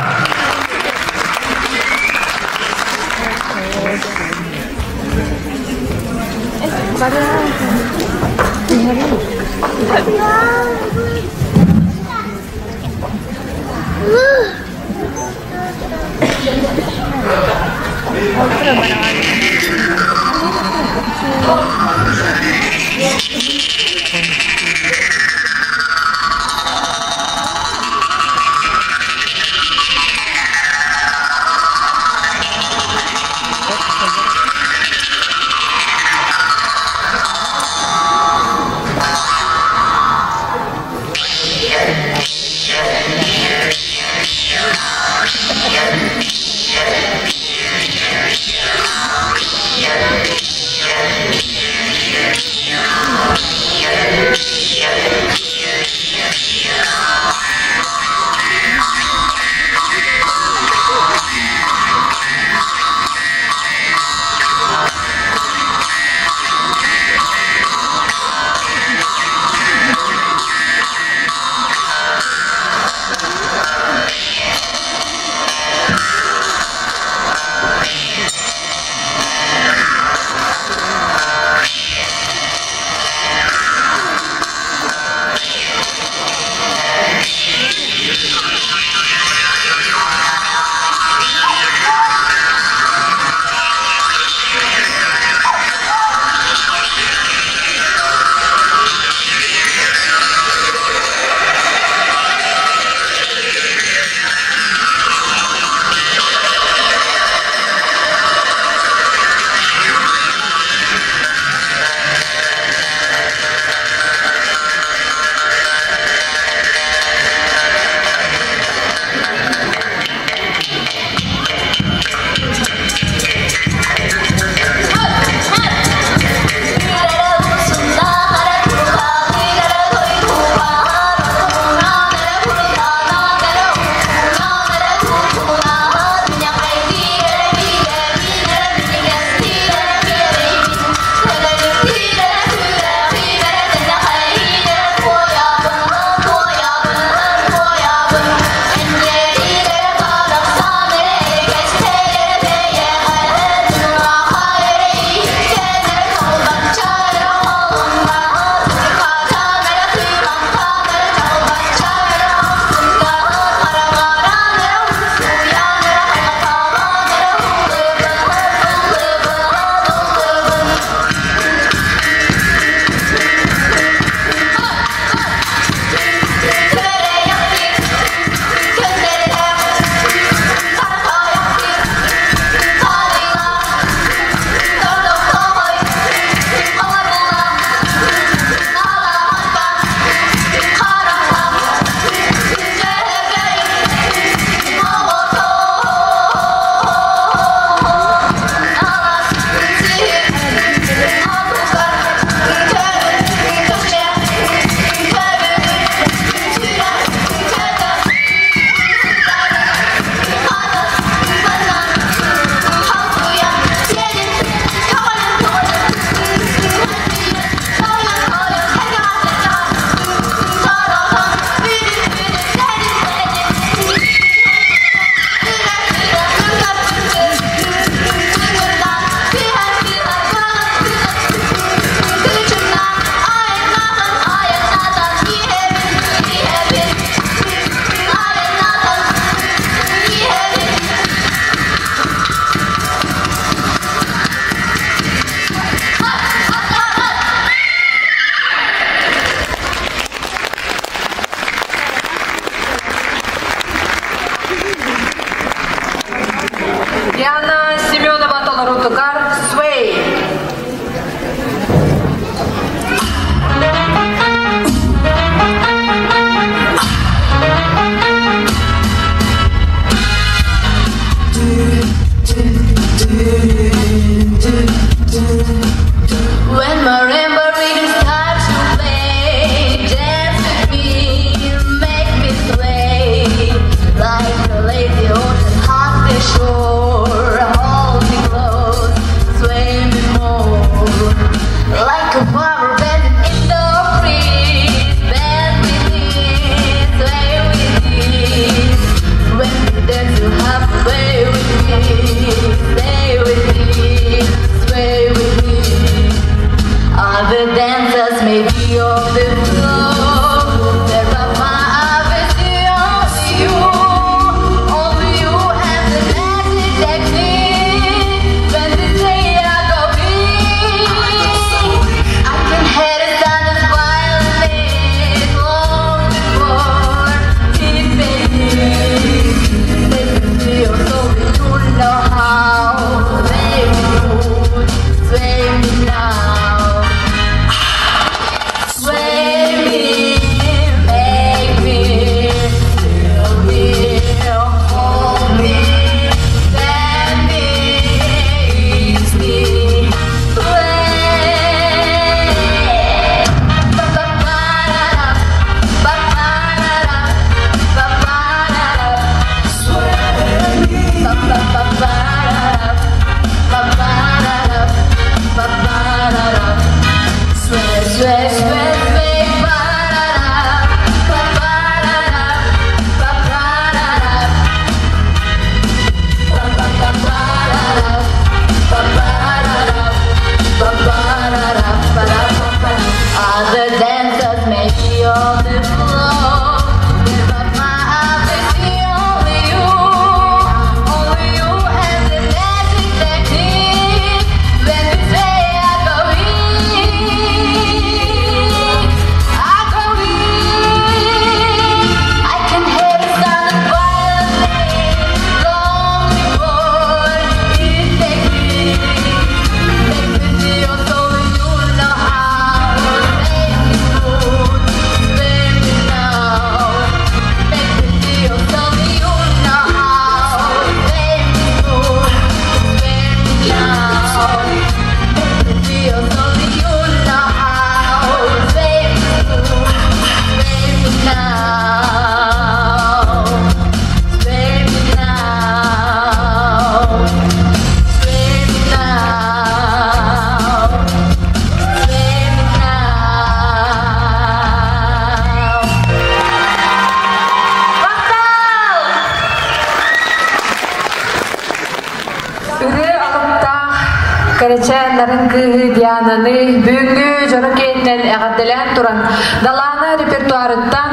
Speaker 2: Кэрэчээн нарын кыыһы Диананы бүгүҥҥү дьоро киэнинэн эҕэрдэлээн туран, Далаана репертуарыттан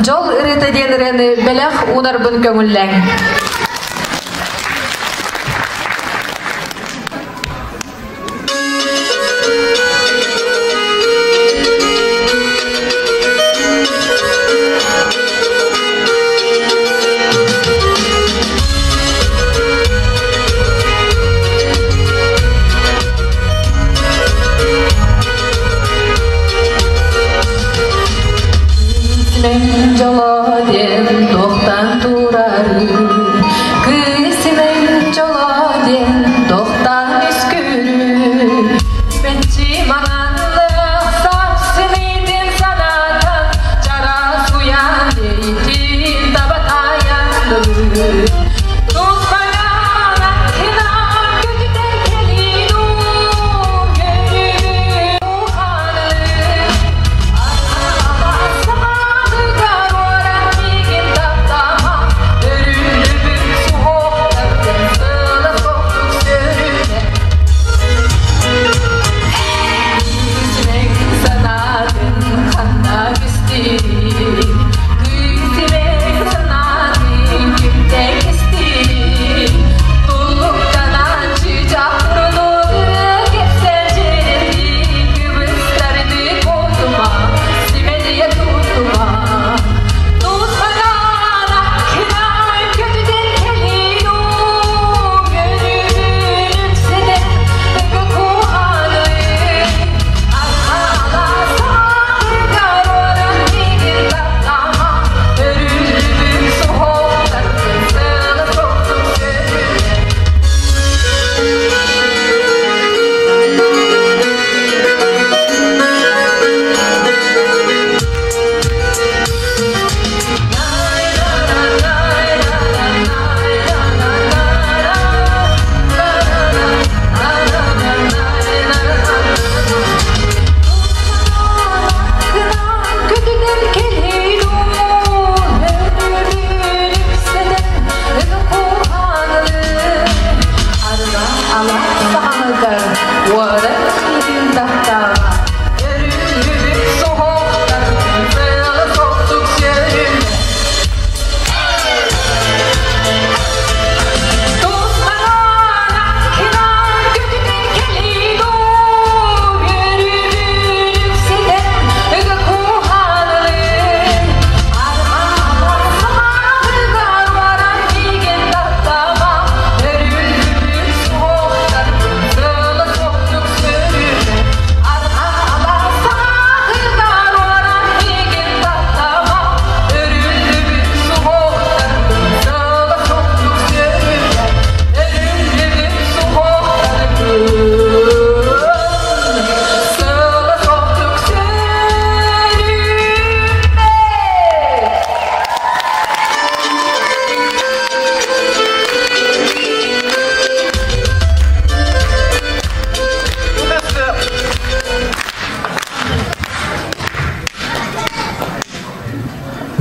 Speaker 2: «Дьол ырыата» диэн ырыаны бэлэх уунарбын көҥүллээҥ. Кыыс дьоло диэн туохтан турарый? Кыыс дьоло диэн туохтан үскүүрүй? Мэнчи маҥанлык сапсыныйтын санаатан чараас уйан иитин таба таайан ылыы. Тус-хайаан аккынан көтүтэр кэлин уу, көрүбүн ухаанылыы.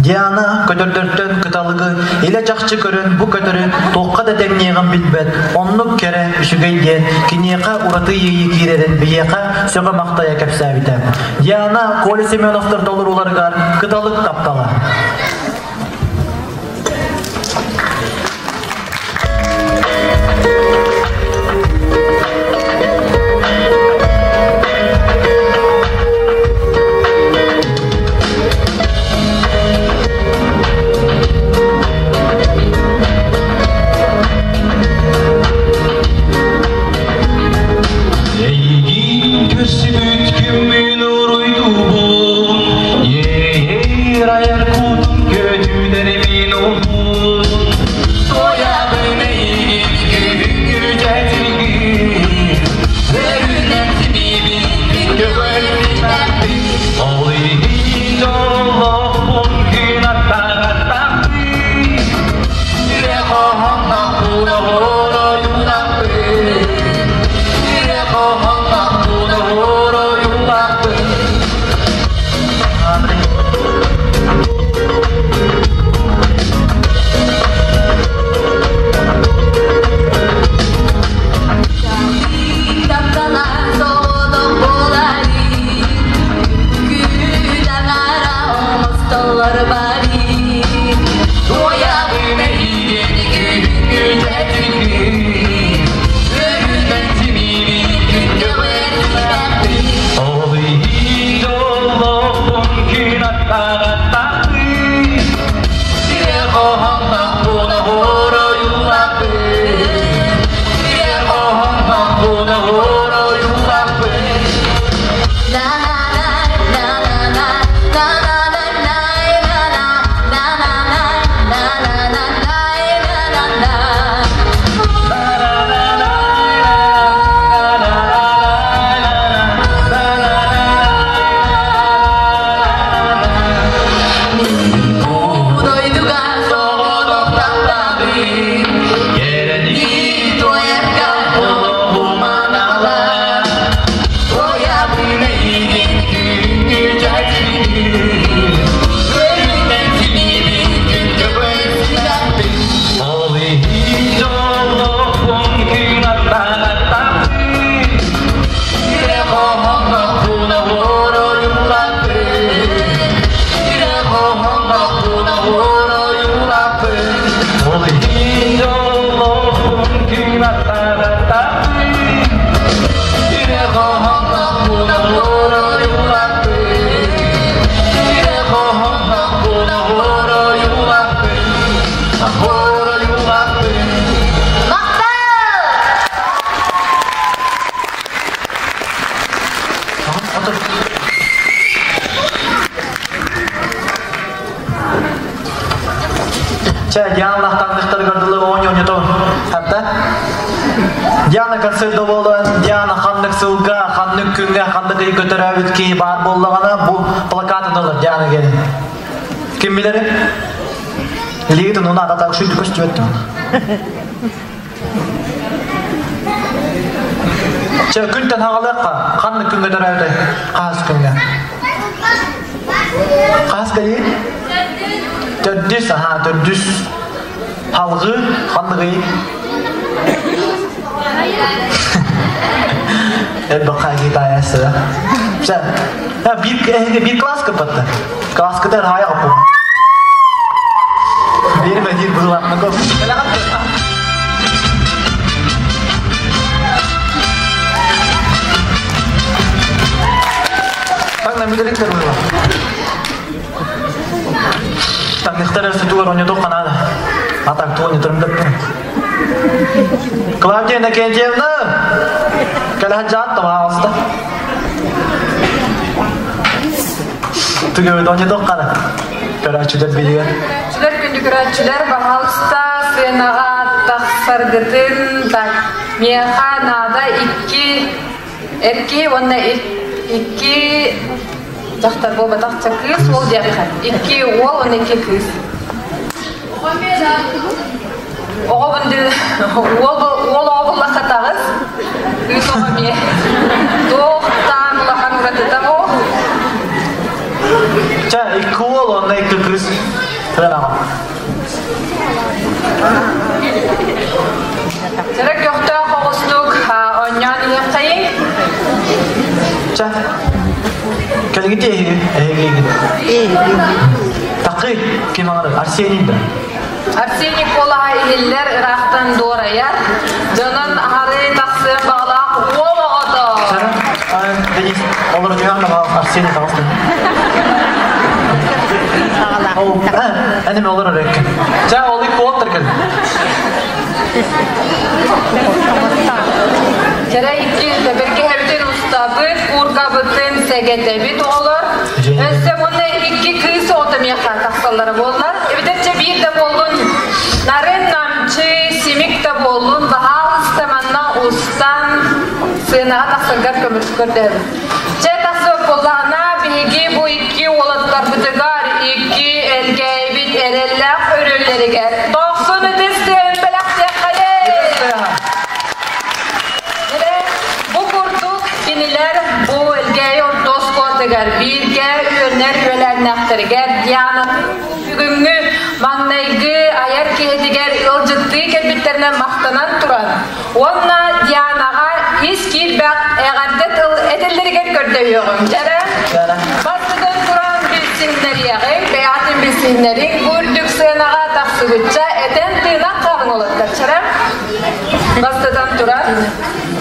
Speaker 1: Диана көтөрдөртөн кыталыгы илэ-чахчы көрөн бу көтөрү туохха да тэҥниэҕин билбэт, оннук кэрэ, үчүгэй диэн киниэхэ ураты иэйии киирэрин биһиэхэ сөҕө-махтайа кэпсээбитэ. Диана Коля Семеновтар толорууларыгар кыталык таптала.
Speaker 9: Эйигин көрсүбүт күммүн уруйдуубун, Иэйэр айар кутум көтүтэрбин уһун. Туойабын эйигин күһүҥҥү дьэтилгин, Өрүнэн симиибин мин көҕөрүмэппин. Ол иһин дьоллоохпун күн аттаҕаттахпын, Сүрэх оһоннохпун оһуор ойуулахпын. Сүрэх оһоннохпун оһуор ойуулахпын.
Speaker 1: Чэ, Диана таңдыктарыгар дылы оонньоонньото хатта. Диана концерт болан, Диана ханнык сылга, ханнык күҥҥэ, ханнык ыйга төрөөбүт киһи баар буоллаҕына, бу плакатын ылар Диана кэлин. Ким билэр? Илиитин уна атата шүт көстүбэт. Чэ, күнтэн хагалыахха, ханнык күҥҥэ төрөөбүтэй? Хаас күҥҥэ. Хаас кэлии? Төрдүс, аха, төрдүс. Халгы, ханныгый? Элбэххэ китаясыра. Чэ, биир эһиги биир класс кыппатта. Класскытар хая оппу. Биир бэдир быылапныков. Таҥна мүдэрик быыла. Таҥныхтар сутугар онньотох ханаада. Атак туон ньутурумдаппын. Клавдия Иннокентьевна! Кэлэһэн жаат тамаалыста. Түгөбүт онньотох хана. Көрөөччүлэр билигэр.
Speaker 2: Көрөөччүлэр күндү көрөөччүлэр, баһаалыста сыанаҕа тахсаргытын так миэхэ наада икки эрки уонна икки дьахтар буолбатах кыыс уол диэххэ икки уол уонна икки кыыс оҕо уол уол оҕо буллахха таҕыс кыыс оҕо эмиэ туохтаан улахан уратыта ол
Speaker 1: Чэ, икки уол уонна икки кыыс.
Speaker 2: Чэрэ көхтөөх оҕустук оонньоон иһиэххэйиҥ.
Speaker 1: Чэ, кэлгити эһиги, эһиги. Такы ким аңары? Арсений да.
Speaker 2: Арсений куолаһа иһиллэр ыраахтан дуорайар. Дьонун аһары тахсыан баҕалаах уол оҕото.
Speaker 1: Денис, олор ньуян Арсений таҕысты. Әнеме олор өрөккө. Чэ, ол ик куоттар кел.
Speaker 2: Чэрэ икки бэргэһэбитин устабыт, кууркабытын сэгэтэбит оҕолор. Өссө уонна икки кыыс оҕото миэхэ тахсаллара буоллар. Эбэтэр биир да буоллун, нарын намчы, симик да буоллун, баһаалыста манна устан сыанаҕа тахсаргар көрдөһөбүн. Чэ тахсыбыт буоллаҕына, биһиги бу икки уолаттарбытыгар икки элгээйбит эрэллээх өрүөллэригэр дохсун ытыс тыаһын бэлэхтиэххэйин! Бу курдук кинилэр бу Элгээйи орто оскуолатыгар бииргэ үөннэр үөлээннээхтэригэр Диана бүгүҥҥү маҥнайгы айар киһитигэр ыалдьыттыы кэлбиттэринэн махтанан туран уонна Дианаҕа ис киирбэх эҕэрдэ тыл этэллэригэр көрдөһүөҕүм. Дьэрэ, бастатан туран билсиһиннэриэҕиҥ, бэйэҕитин билсиһиннэриҥ, бу үрдүк сыанаҕа тахсыбычча этэн-тыынан хаалыҥ олоттор. Чэрэ, бастатан туран,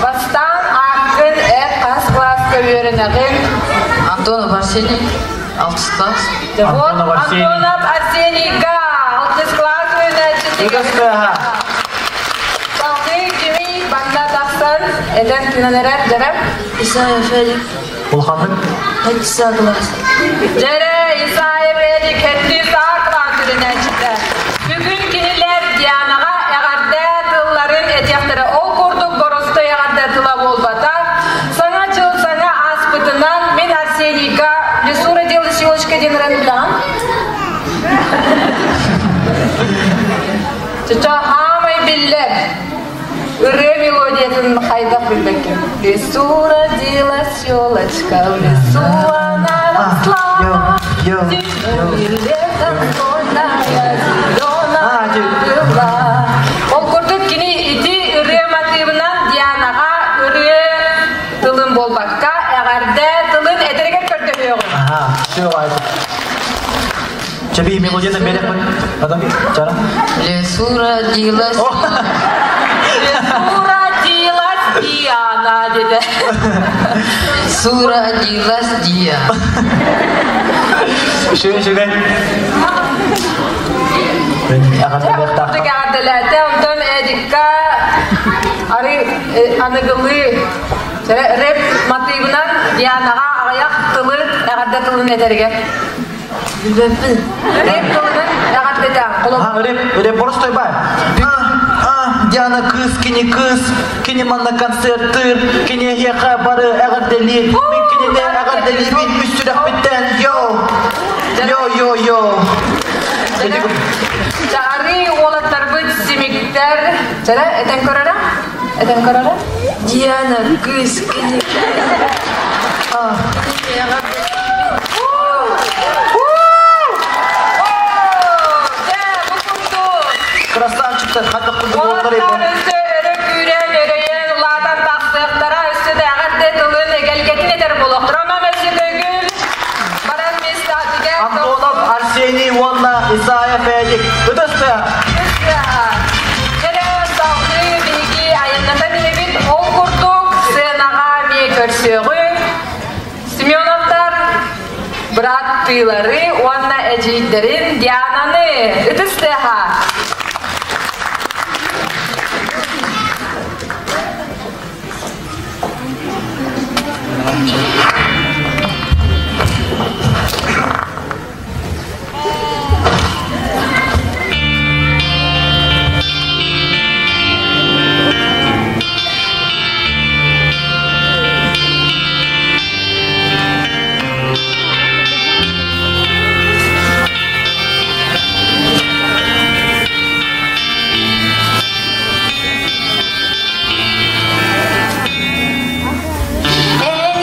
Speaker 2: бастаан ааккын эр хас кылааска үөрэнэҕин?
Speaker 11: Антонов Арсений, алтыс класс.
Speaker 2: Вот Антонов Арсенийга, алтыс класс үөрэнээччитигэр. Салгыы кимий манна тахсан этэн тыынан эрэр дьэрэ?
Speaker 11: Исаев Эрик.
Speaker 1: Улаханнык?
Speaker 11: Хэттиса класс.
Speaker 2: Дьэрэ Исаев Эрик хэттиса класс үөрэнээччитэ. Бүгүн кинилэр Дианаҕа эҕэрдэ тылларын этиэхтэрэ. Ол курдук боростой эҕэрдэ тыла буолбатах. Саҥа дьыл саҥа ааспытынан мин Арсенийга лесу родилась елочка диэн ыран билэҕин? Чыча хаамай биллэр. Ырыа мелодиятын хайдах билбэккин. В лесу родилась елочка, в лесу она росла. Зимой и летом зеленая, зеленая была. Ол курдук кини ити ырыа матыыбынан Дианаҕа ырыа тылын буолбакка, эҕэрдэ тылын этэригэр көрдөһүөҕүм.
Speaker 1: Ага, все, Чаби мелодията берекпин. Потом, чара.
Speaker 11: Лесу родилась.
Speaker 2: Лесу родилась Диана, деді.
Speaker 11: Лесу родилась Диана.
Speaker 1: Үшүгэй, үшүгэй.
Speaker 2: Курдук эҕэрдэлээтэ, онтон Эдикка ары аныгылыы рэп матыыбынан Дианаҕа аҕыйах тылы эҕэрдэ тылын этэригэр.
Speaker 11: Билбэппин.
Speaker 2: Рэп тылынан эҕэрдэтэ.
Speaker 1: А, рэп, рэп боростой бай. А, Диана кыыс, кини кыыс, кини манна концерттыыр, кини эһиэхэ бары эҕэрдэлиир, мин кинини эҕэрдэлиибин үс сүрэхпиттэн, йо, йо, йо, йо.
Speaker 2: Чары уолаттарбыт симиктэр. Чара, этэн көрөрө? Этэн көрөрө?
Speaker 5: Диана кыыс кини.
Speaker 1: Красавчиктар, хатах курдук уолаттар
Speaker 2: Уолаттар өссө өрө күүрэн, өрөйөн, улаатан тахсыахтара, өссө да эҕэрдэ тылын эгэлгэтин этэр буолуохтара. Онон өссө төгүл баран миэстэҕитигэр
Speaker 1: Антонов Арсений уонна Исаев Эдик. Ытыс
Speaker 2: Кэлэ салгыы биһиги айаннатан иһэбит. Ол курдук сценаҕа эмиэ көрсүөҕүҥ. Семеновтар бырааттыылары уонна эдьиийдэрин Диананы ытыс тыаһа.
Speaker 5: Эн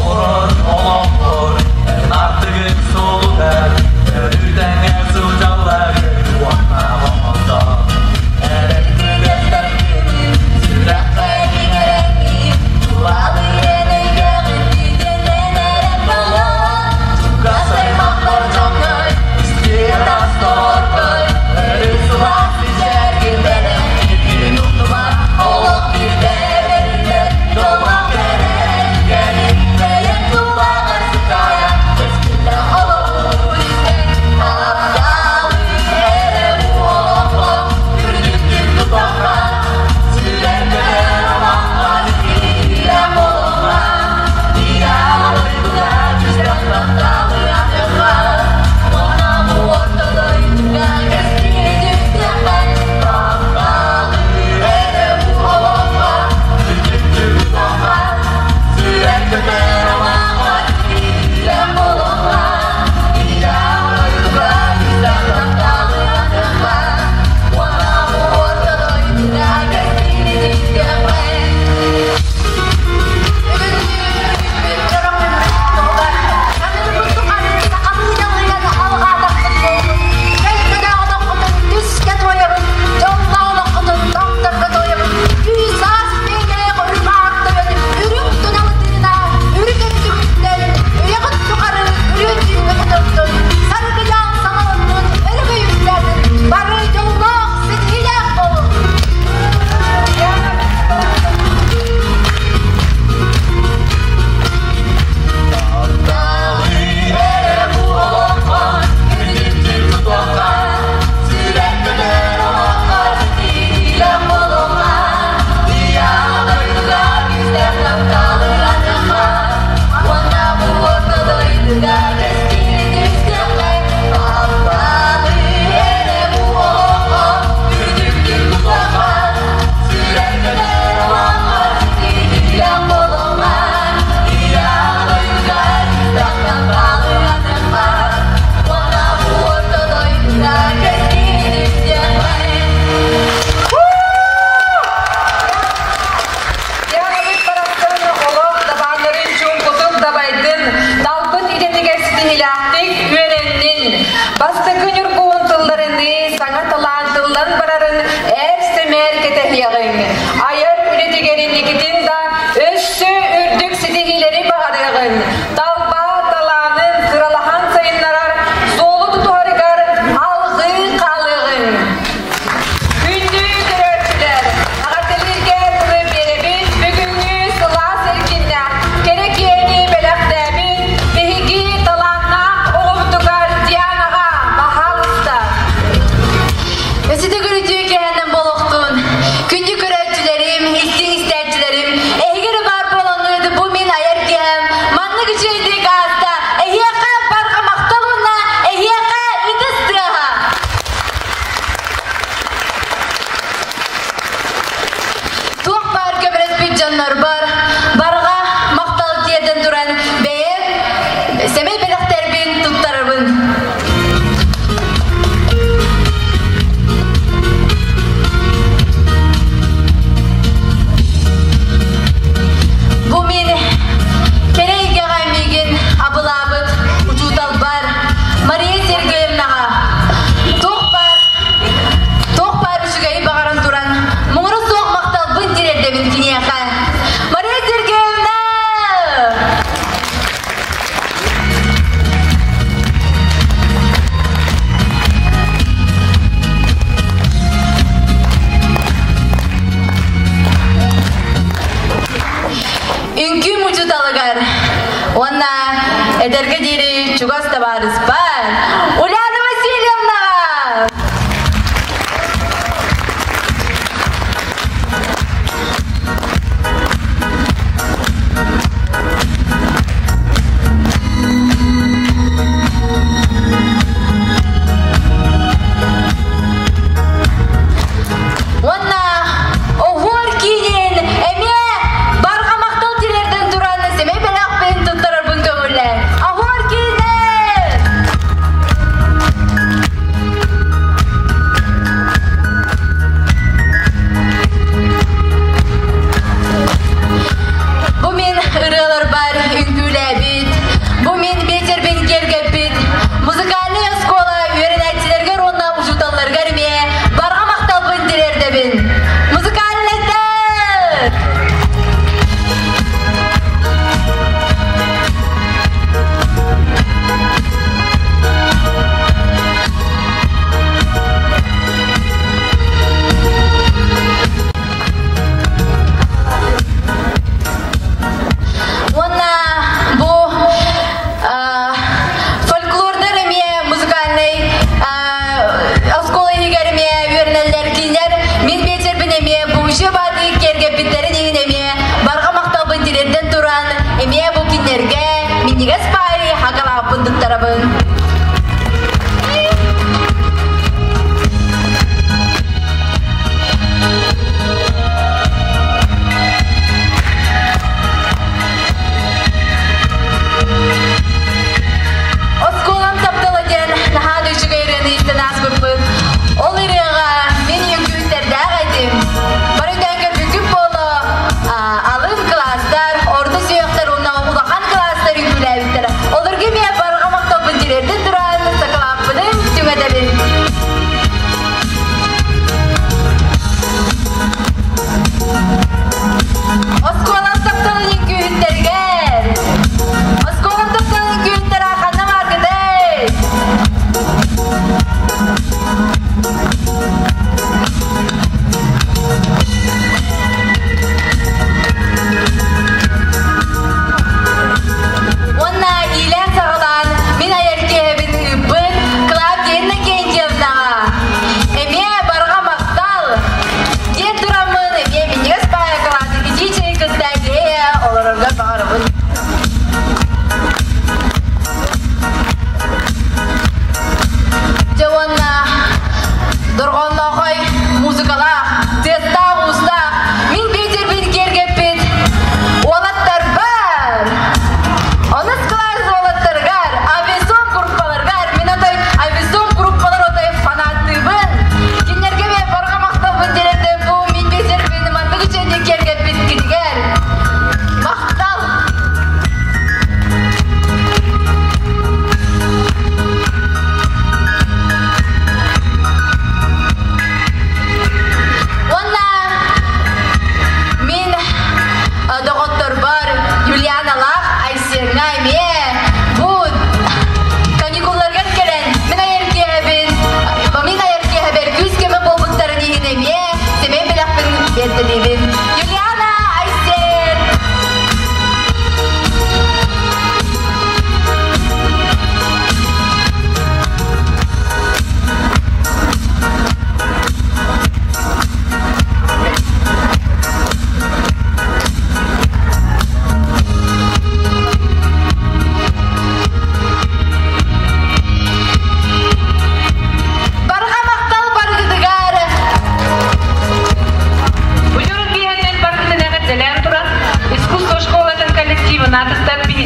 Speaker 9: Олорор олохпор эн артыгын суолугар Өрүү тэҥҥэ сылдьаллар уонна хомолто. Эрэлгин сүрэххэ иҥэрэҥҥин Тулалыйан эйгэҕин бүтэнэн эрэн болот Чугас аймахтар дьоҥҥой истиэхтээх сторгой Өрүү сылаас мичээргин бэлэхтииргин умнума Олох биирдэ бэриллэр дьоллоох кэрэ түгэни Бэйэҥ тулаҕар сыккайа кэскиллээх олоҕу истэн Тапталы эрэ олоххо үрдүктүк тутахха Сүрэргэр олоххо ситиһиилээх буолуохха Ийэҕэ дойдуга түстээх тапталы атыахха Уонна бу орто дойдуга кэскили түстэххэ Тапталы эрэ олоххо үрдүктүк тутахха Сүрэргэр олоххо ситиһиилээх буолуохха Ийэҕэ дойдуга түстээх тапталы атыахха Уонна бу орто дойдуга кэскили түстэххэ
Speaker 13: Бары дьоллоох, ситиһиилээх буолуҥ!
Speaker 9: Тапталы эрэ бу олоххо үрдүктүк тутуохха Сүрэх көтөр олоххо ситиһиилээх буолуохха Ийэҕэ дойдуга күүстээх тапталы аныахха Уонна бу орто дойдуга кэскили түстэххэ Тапталы эрэ бу олоххо үрдүктүк тутуохха Сүрэх көтөр олоххо ситиһиилээх буолуохха Ийэҕэ дойдуга күүстээх тапталы аныахха Уонна бу орто дойдуга кэскили түстэххэ
Speaker 2: Янович барахсан олох дабааннарын чуҥкутук дабайдын, талбыт идэтигэр ситиһиилээхтик үөрэннин. Бастакы ньургуһун тылларыныы саҥа талаан тыллан барарын ээр-сэмээр кэтэһиэҕиҥ. Айар үлэтигэр инникитин да өссө үрдүк ситиһиилэри баҕарыаҕыҥ. Талба талаанын сыралаһан сайыннарар суолу тутуһарыгар алҕыы хаалыаҕыҥ. Күндү көрөөччүлэр, эҕэрдэлииргэ тылы биэрэбит. Бүгүҥҥү сылаас эркиннээх, кэрэ киэни бэлэхтээбит биһиги талааннаах оҕобутугар Дианаҕа баһаалыста.
Speaker 5: Өсөтө көрүтүү кэһэннэн болохтун. Күндү көрөөччүлэрим, истиҥ истээччилэрим, эһиги эрэ баар буолаҥҥыт бу мин айар киһэм маннык үчүгэйдик ааста. Эһиэхэ барҕа махтал уонна эһиэхэ ытыс тыаһа. Туох баар көмөлөспүт дьоннорбор барҕа махтал тиэрдэн туран бэйэм сэмэй бэлэхтэрбин туттарабын. Бу мин кэрэ эйгэҕэ миигин абылаабыт учууталбар Мария Сергеевнаҕа туох баар туох баар үчүгэйи баҕаран туран муҥура суох махталбын тириэрдэбин киниэхэ. Мария Сергеевна! Үҥкүү мучуталыгар уонна эдэргэ диэри чугас табаарыспар Уляна Васильевнаҕа! Уонна оһуор киинин эмиэ барҕа махтал тириэрдэн туран сэмэй бэлэхпин туттарарбын көҥүллээ. Оһуор киинин!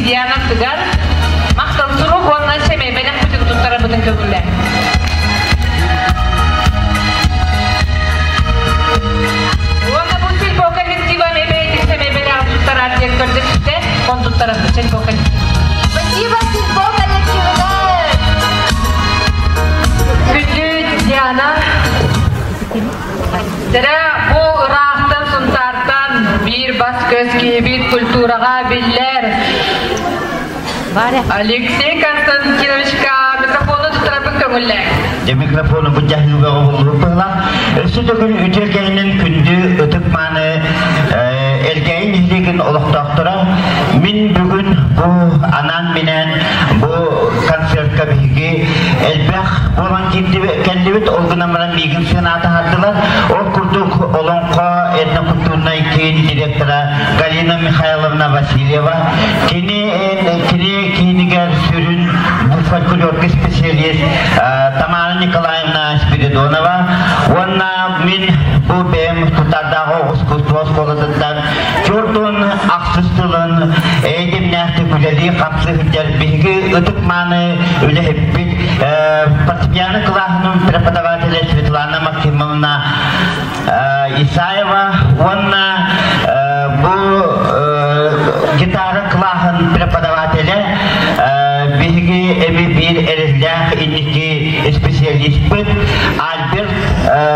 Speaker 2: Диана Тыгар махтал сурук уонна сэмэй бэлэхпитин туттарабытын көҥүллээн. Уонна бу сельпо коллектива эбээтин сэмэй бэлэҕин туттараар диэн көрдөстө, он туттарабыт сельпо коллектив.
Speaker 5: Спасибо сельпо коллективыгар!
Speaker 2: Күндү Диана, Дэрэ бу ыраахтан Сунтаартан биир бас-көс киһибит культураҕа биллэр Алексей Константиновичка микрофону туттарарбын көҥүллээҥ.
Speaker 14: Дьэ микрофону бу дьаһыыга оҕоллубут быһылаах. Өссө төгүл үтүө кэһинин күндү ытык-мааны Элгээйи нэһилиэгин олохтоохторо мин бүгүн бу анаан-минээн бу концертка биһиги элбэх буолан кэллибит, ол гынан баран миигин сыанаата аһардылар. Ол курдук Олоҥхо этнокультурнай киин директора Галина Михайловна Васильева, кини кини киинигэр сүрүн бу фольклорга специалист Тамара Николаевна Спиридонова уонна мин бу бэйэм Тутардааҕы искусство оскуолатыттан Чурдун ахсыс сылын эйдимнээхтик үлэлии-хамсыы сылдьар биһиги ытык-мааны үлэһиппит фортепиано кылааһын преподавателэ Светлана Максимовна Исаева уонна бу гитара кылааһын преподавателэ биһиги эми биир эрэллээх инники специалиспыт Альберт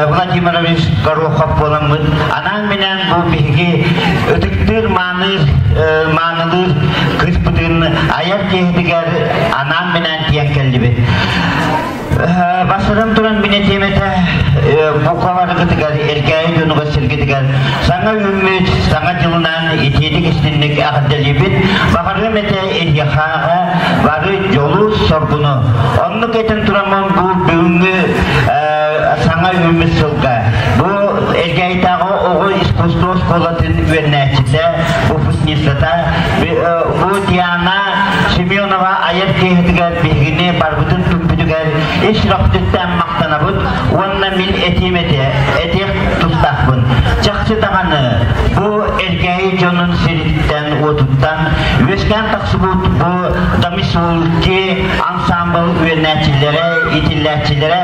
Speaker 14: Владимирович Горохов буоламмыт анаан-минээн бу биһиги ытыктыыр мааныыр маанылыыр кыыспытын айар киһитигэр анаан-минээн тиийэн кэллибит. Бастатан туран мин этиэм этэ, букваларгытыгар, Эркээйи дьонугар сиргитигэр саҥа үүммүт, саҥа дьылынан итиитик истинник эҕэрдэлиибит. Баҕарыам этэ эһиэхэ бары дьолу-соргуну. Оннук этэн тураммын бу бүгүҥҥү саҥа үүммүт сылга бу Элгээйитээҕи оҕо искусство оскуолатын үөрэнээччитэ, выпускницата бу Диана Семенова айар киэһэтигэр биһигини барбытын түмпүтүгэр ис сүрэхпититтэн махтанабыт уонна мин этиим этэ, этиэх тустаахпын. Чахчы даҕаны бу Элгээйи дьонун сириттэн-уотуттан үөскээн тахсыбыт бу Домисулки ансаамбыл үөрэнээччилэрэ, иитиллээччилэрэ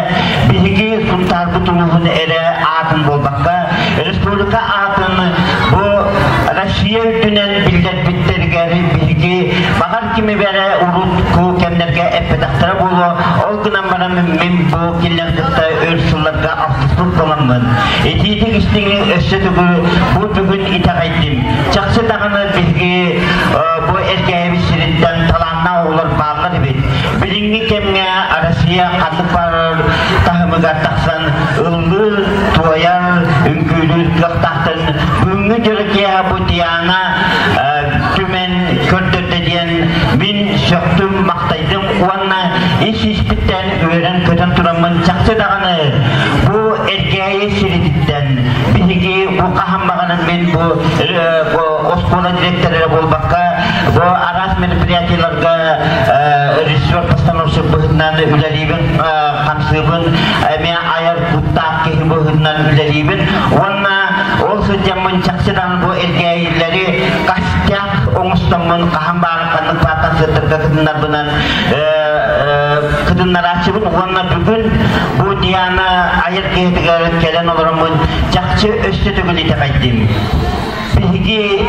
Speaker 14: биһиги Сунтаарбыт улууһун эрэ аатын буолбакка, республика аатын бу Россия үрдүнэн биллэрбиттэригэр биһиги баҕар кими эрэ урукку кэмнэргэ эппэтэхтэрэ буолуо, ол гынан баран мин бу кинилэр кытта өр сылларга алтыспыт буоламмын, итиитик истиҥи өссө төгүл бу бүгүн итэҕэйдим. Чахчы даҕаны биһиги бу Эргээйибит сириттэн талааннаах оҕолор бааллар эбит. Билиҥҥи кэмҥэ Россия ханнык баарар таһымыгар тахсан ыллыыр, туойар, үҥкүүлүүр кыахтаахтарын бүгүҥҥү дьоро киэһэ бу Диана түмэн көрдөрдө диэн мин сөхтүм, махтайдым уонна ис-испиттэн үөрэн-көтөн тураммын чахчы даҕаны бу Эргээйи сирититтэн биһиги бу хаһан баҕарар мин бу оскуола директора буолбакка бу араас мероприятиеларга режиссер-постановщик быһыытынан үлэлиибин, хамсыыбын, эмиэ айар куттаах киһи быһыытынан үлэлиибин уонна ол сылдьаммын чахчы даҕаны бу эргээйилэри костяк оҥостоммун хаһан баарын ханнык баар концерттарга кытыннарбынан кытыннарааччыбын уонна бүгүн бу Диана айар киһитигэр кэлэн олороммун чахчы өссө төгүл итэҕэйдим. Биһиги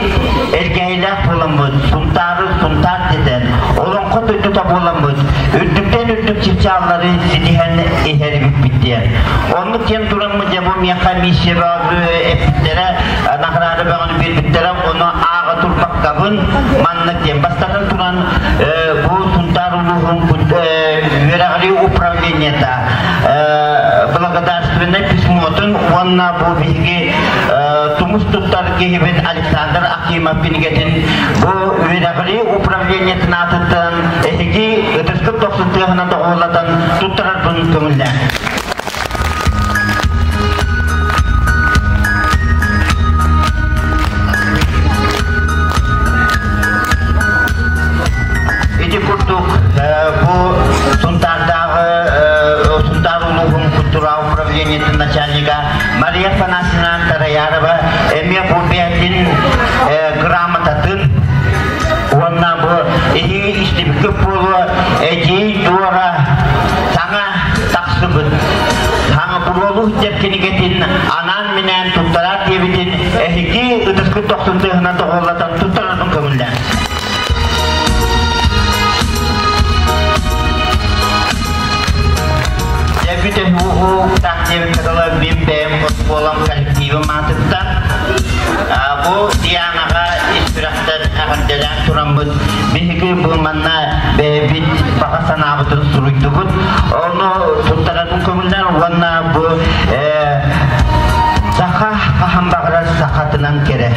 Speaker 14: Эргээйилээх буоламмыт, Сунтаары Сунтаар дэтэн, олоҥхо дойдута буоламмыт, үрдүктэн үрдүк чыпчааллары ситиһэн иһэр эбиппит диэн. Оннук диэн тураммыт дьэ бу миэхэ миссия бөҕө эппиттэрэ, награда бөҕөнү биэрбиттэрэ, ону ааҕа турбаккабын маннык диэн. Бастатан туран бу Сунтаар улууһун үөрэҕирии управлениета благодарственнай письмотун уонна бу биһиги тумус туттар киһибит Александр Акимов кинигэтин бу үөрэҕирии управлениетын аатыттан эһиги ытыскыт дохсун тыаһынан доҕуһуллатан туттарарбын көҥүллээн. Ити курдук бу Сунтаардааҕы Сунтаар улууһун культура управлениетын начальнига Мария Афанасьевна Тараярова эмиэ бу бэйэтин грамотатын уонна бу эһиги истибиккит буолуо Эдьиий Дора саҥа тахсыбыт саҥа буруолух диэн кинигэтин анаан-минээн туттараар диэбитин эһиги ытыскыт дохсун тыаһынан доҕуоллатан туттарарбын көҥүллээн. Дьэ бүтэ таах диэбиккэ дылы мин бэйэм оскуолам коллективым аатыттан бу Дианаҕа ис сүрэхтэн эҕэрдэлээн тураммыт биһиги бу манна бэйэбит баҕа санаабытын суруйдубут. Ону туттарарын көҥүллээн уонна бу саха хаһан баҕарар сахатынан кэрэ.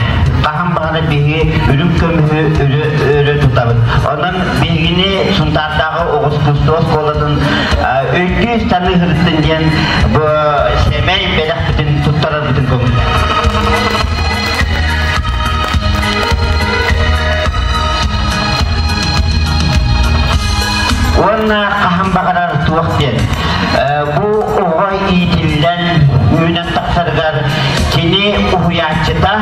Speaker 14: Хаһан баҕарар биһиги үрүҥ көмүһү өрө өрө тутабыт. Онон биһигини Сунтаардааҕы оҕус оскуолатын өйдүү саныы сырыттын диэн бу сэмэй бэлэхпитин туттарарбытын көҥүллээн. Уонна хаһан баҕарар туох диэн бу оҕо иитиллэн үүнэн тахсарыгар кини уһуйааччыта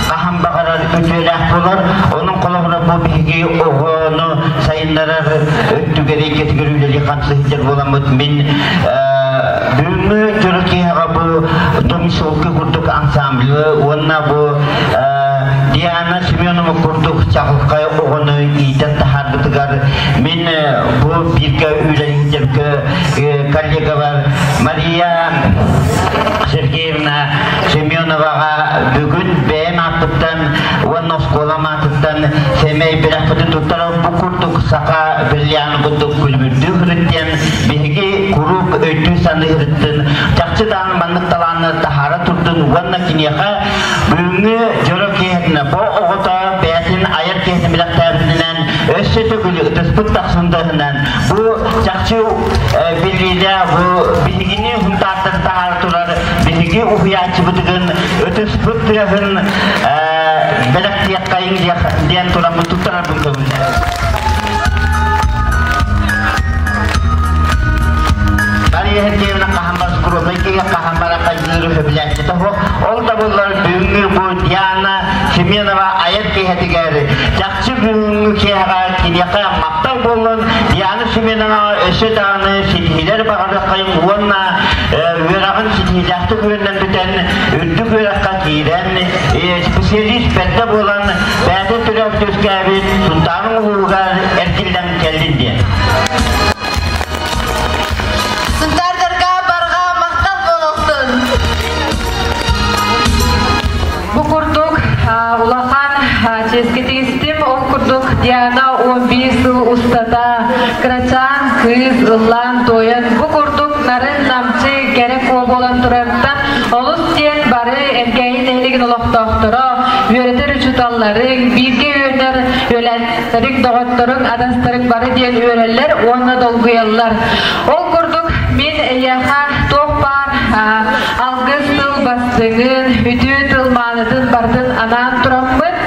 Speaker 14: хаһан баҕарар үтүөлээх буолар. Онон холобура бу биһиги оҕону сайыннарар өттүгэр эйгэтигэр үлэлии хамсыы сылдьар буоламмыт мин бүгүҥҥү дьоро киэһэҕэ бу Домисолки курдук ансамблы уонна бу Диана Семенова курдук чаҕылхай оҕону иитэн таһаарбытыгар мин бу бииргэ үлэлииргэ коллегабар Мария Сергеевна Семеноваҕа бүгүн бэйэм ааппыттан уонна оскуолам аатыттан сэмэй бэлэхпитин туттарар бу курдук саха бриллианы курдук күлүмүрдүү ырыттыан биһиги куруук өйдүү саныы ырыттын чахчы даҕаны маннык талааны таһаара турдун уонна киниэхэ бүгүҥҥү дьоро киэһэтинэ бу оҕото бэйэтин айар киһитин билэхтээбитинэн өссө төгүл ытыспыт тахсындыһынан бу чахчы биллиилээх бу биһигини Сунтаартан таһаара турар биһиги уһуйааччыбытыгын ытыспыт тыаһын бэлэхтиэххэйиҥ диэн тураммыт туттарарбын көҥүллээн. Мария Сергеевна хаһан скромный киһи хаһан бара хайдыыры сөбүлээччитэ суох. Ол да буоллар бүгүҥҥү бу Диана Семенова айар киэһэтигэр чахчы бүгүҥҥү киэһэҕэ киниэхэ махтал буоллун. Диана Семенова өссө даҕаны ситиһиилэр баҕарыаххайын уонна үөрэҕин ситиһиилээхтик үөрэнэн бүтэн үрдүк үөрэххэ киирэн специалист бэрдэ буолан бэйэтэ төрөөбүт үөскээбит Сунтаарын улууһугар эргиллэн кэллин диэн.
Speaker 5: Сунтаардарга барҕа махтал буолуохтун!
Speaker 2: Бу курдук улахан чиэскэ тигистим. Ол курдук Диана 11 сыл устата кырачаан кыыс ыллаан туойан бу курдук нарын намчы кэрэ куо буолан турартан олус диэн бары Эркээйи нэһилигин олохтоохторо, үөрэтэр учууталларыҥ, бииргэ үөрэнэр үөлээннэриҥ, доҕотторуҥ, атастарыҥ бары диэн үөрэллэр уонна долгуйаллар. Ол курдук мин эйиэхэ туох баар алгыс тыл бастыҥын, үтүө тыл маанытын барытын анаан тураммыт,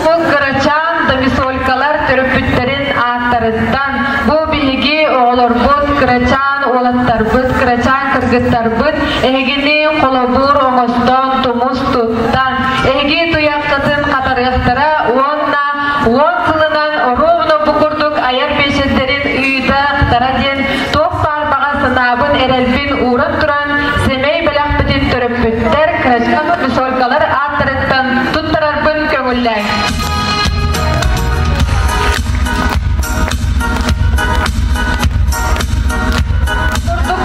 Speaker 2: бу кырачаан домисолькалар төрөппүттэрин ааттарыттан бу биһиги оҕолорбут, кырачаан уолаттарбыт, кырачаан кыргыттарбыт эһигини холобур оҥостон, тумус туттан, эһиги туйаххытын хатарыахтара уонна 10 сылынан оруобуна бу курдук айар биэчэрдэрин ыытыахтара диэн туох баар баҕа санаабын, эрэлбин ууран туран, сэмэй бэлэхпитин төрөппүттэр, кырачаан высокалар ааттарыттан туттарарбын көҥүллээҥ. Курдук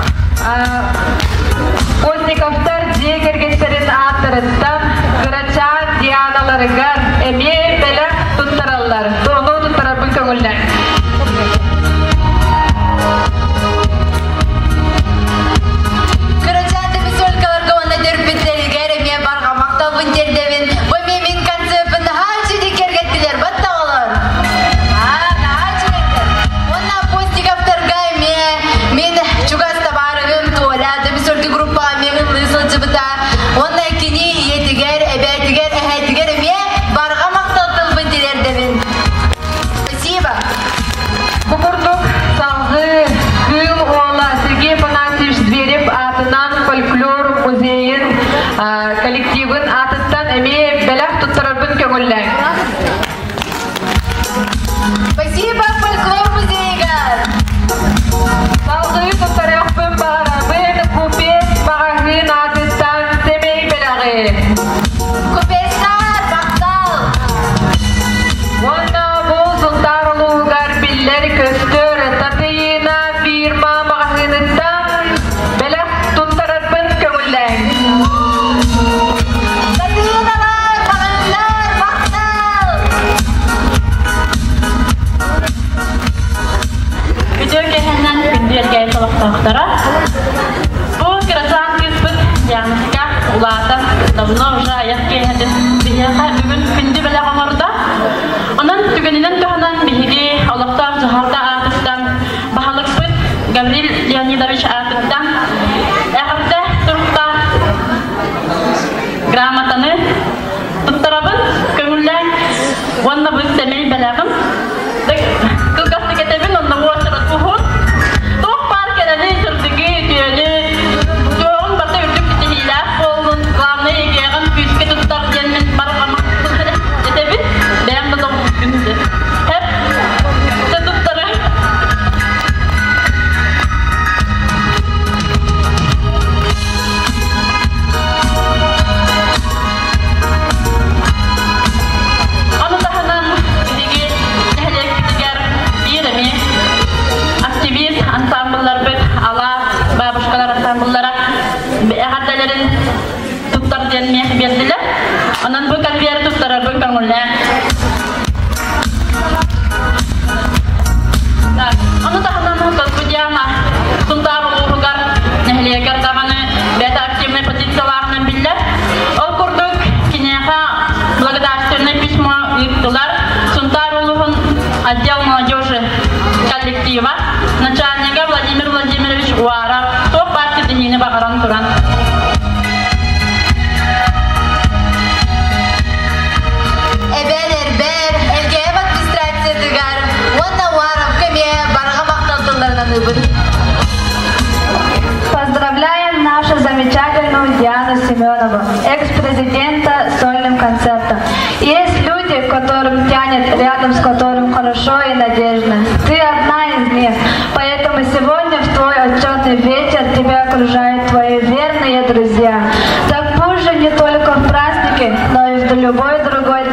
Speaker 2: Постниковтар дьиэ кэргэттэрин ааттарыттан кырачаан Дианаларыгар эмиэ бэлэх туттараллар. Ону туттарарбын көҥүллээҥ.
Speaker 5: Кырачаан весёлкаларга уонна төрпүттэригэр эмиэ барҕа махталбын тиэрдэбин. Бу эмиэ мин концеппын наһаа үчүгэй кэргэттилэр баттаҕалар. Аа, наһаа үчүгэйдэр. Уонна Постниковтарга эмиэ мин чугас табаарыгым Толя Демисольки группаҕа эмиэ ыллыы сылдьыбыта. Уонна кини ийэтигэр, эбээтигэр, эһээтигэр эмиэ барҕа махтал тылбын тириэрдэбин. Спасибо.
Speaker 2: биллэр-көстөр Татыйыына фирма маҕаһыыныттан бэлэх туттарарбын көҥүллээҥ.
Speaker 5: Татыйыыналар, маҕаһыыннар, махтал!
Speaker 15: Үтүө кэһэннэн күндү эргээт олохтоохторо. Бу кырачаан кыыспыт Дианочка улаатан давно уже айах киэһэтин биһиэхэ бүгүн күндү бэлэх оҥордо. Онон түгэнинэн туһанан биһиги олохтоох дьаһалта аатыттан баһылыкпыт Гаврил Леонидович аатыттан эҕэрдэ туруктаах грамотаны туттарабын, көҥүллээн уонна бу сэмэй бэлэҕим кылгастык этэбин, онно уочарат уһун. Туох баар кэрэни, сырдыгы, үтүөнү, туоҕун барыта үрдүк ситиһиилээх буоллун, главное эйгэҕин күүскэ туттар диэн мин барҕама этэбин, бэйэм да долгуйдум диэн. Хэп, туттары. Ону таһынан биһиги нэһилиэкпитигэр биир эмиэ активист ансамблларбыт Алаас бабушкалар ансамбллара эҕэрдэлэрин туттар диэн миэхэ биэрдилэр. Онон бу конверт туттарарбын көҥүллээн. Ону таһынан Сосудяна Сунтаар улууһугар нэһилиэгэр даҕаны бэйэтэ активнай позициялааҕынан биллэр. Ол курдук киниэхэ благодарственное письмо ыыттылар Сунтаар улууһун отдел молодежи коллектива начальнига Владимир Владимирович Уаров туох баар ситиһиини баҕаран туран.
Speaker 5: Эбэн эрбэр, ЛГМ администрациятыгар уонна Уаровка эмиэ барҕа махтал тылларын аныыбын.
Speaker 16: Поздравляем нашу замечательную Диану Семенову, экс-президента сольным концертом. Есть люди, которым тянет, рядом с которым хорошо и надежно. Ты одна из них, поэтому сегодня в твой отчетный вечер тебя окружают твои верные друзья. Так пусть же не только в праздники, но и в любой другой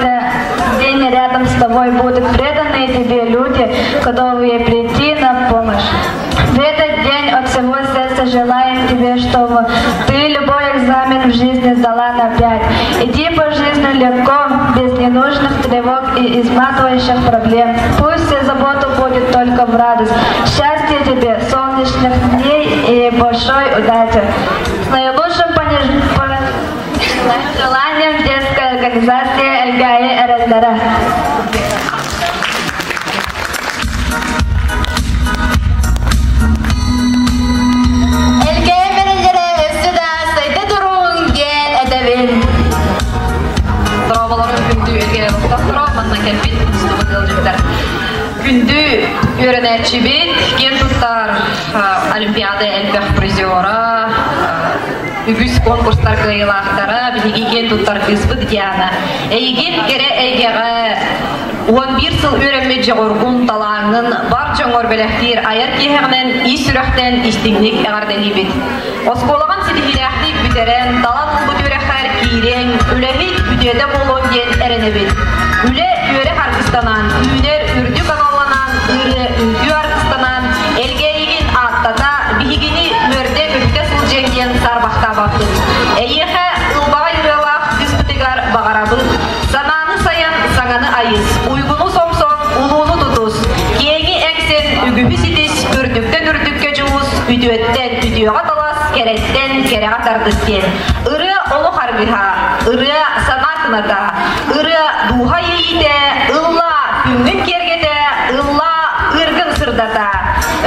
Speaker 16: день рядом с тобой будут преданные тебе люди, готовые прийти на помощь. В этот день от всего сердца желаем тебе, чтобы ты любой экзамен в жизни сдала на пять. Иди по жизни легко, без ненужных тревог и изматывающих проблем. Пусть все заботы будет только в радость. Счастья тебе, солнечных дней и большой удачи. С наилучшим желанием детской организации ЛГАИ РСДР.
Speaker 5: Элгээйи эрэллэрэ өссө да сайда туруҥ диэн этэбин.
Speaker 2: Дорооболорун күндү Элгээйи олохтоохторо манна кэлбит мустубут ыалдьыттар. Күндү үөрэнээччибит, киэн туттар Олимпиада элбэх призера, үгүс конкурстар кыайыылаахтара, биһиги киэн туттар кыыспыт Диана. Эйигин кэрэ эйгэҕэ 11 сыл үөрэммит дьоҕургун, талааҥҥын бар дьоҥҥор бэлэхтиир айар киэһэҕинэн ис сүрэхтэн истиҥник эҕэрдэлиибит. Оскуолаҕын ситиһиилээхтик бүтэрэн, талан ылбыт үөрэххэр киириэҥ, үлэһит үтүөтэ буолуон диэн эрэнэбит. Үлэ үөрэх аргыстанан, үүнэр үрдүк аналланан, ырыа үҥкүү аргыстанан, Элгээйигин ааттата, биһигини үөрдэ-көтүтэ сылдьыаҥ диэн саарбахтаабаппыт. Эйиэхэ ылбаҕай ырыалаах кыыспытыгар баҕарабыт. Санааны сайан, саҥаны айыс, уйгуну сомсон, улууну тутус, киэҥи эҥсэн, үгүһү ситис, үрдүктэн үрдүккэ дьулус, үтүөттэн үтүөҕэ талас, кэрэттэн кэрэҕэ тардыс диэн. Ырыа олох аргыһа, ырыа санаа кыната, ырыа дууһа иэйиитэ, ылла күҥҥүн киэргэтэ, ылла ыргын сырдата.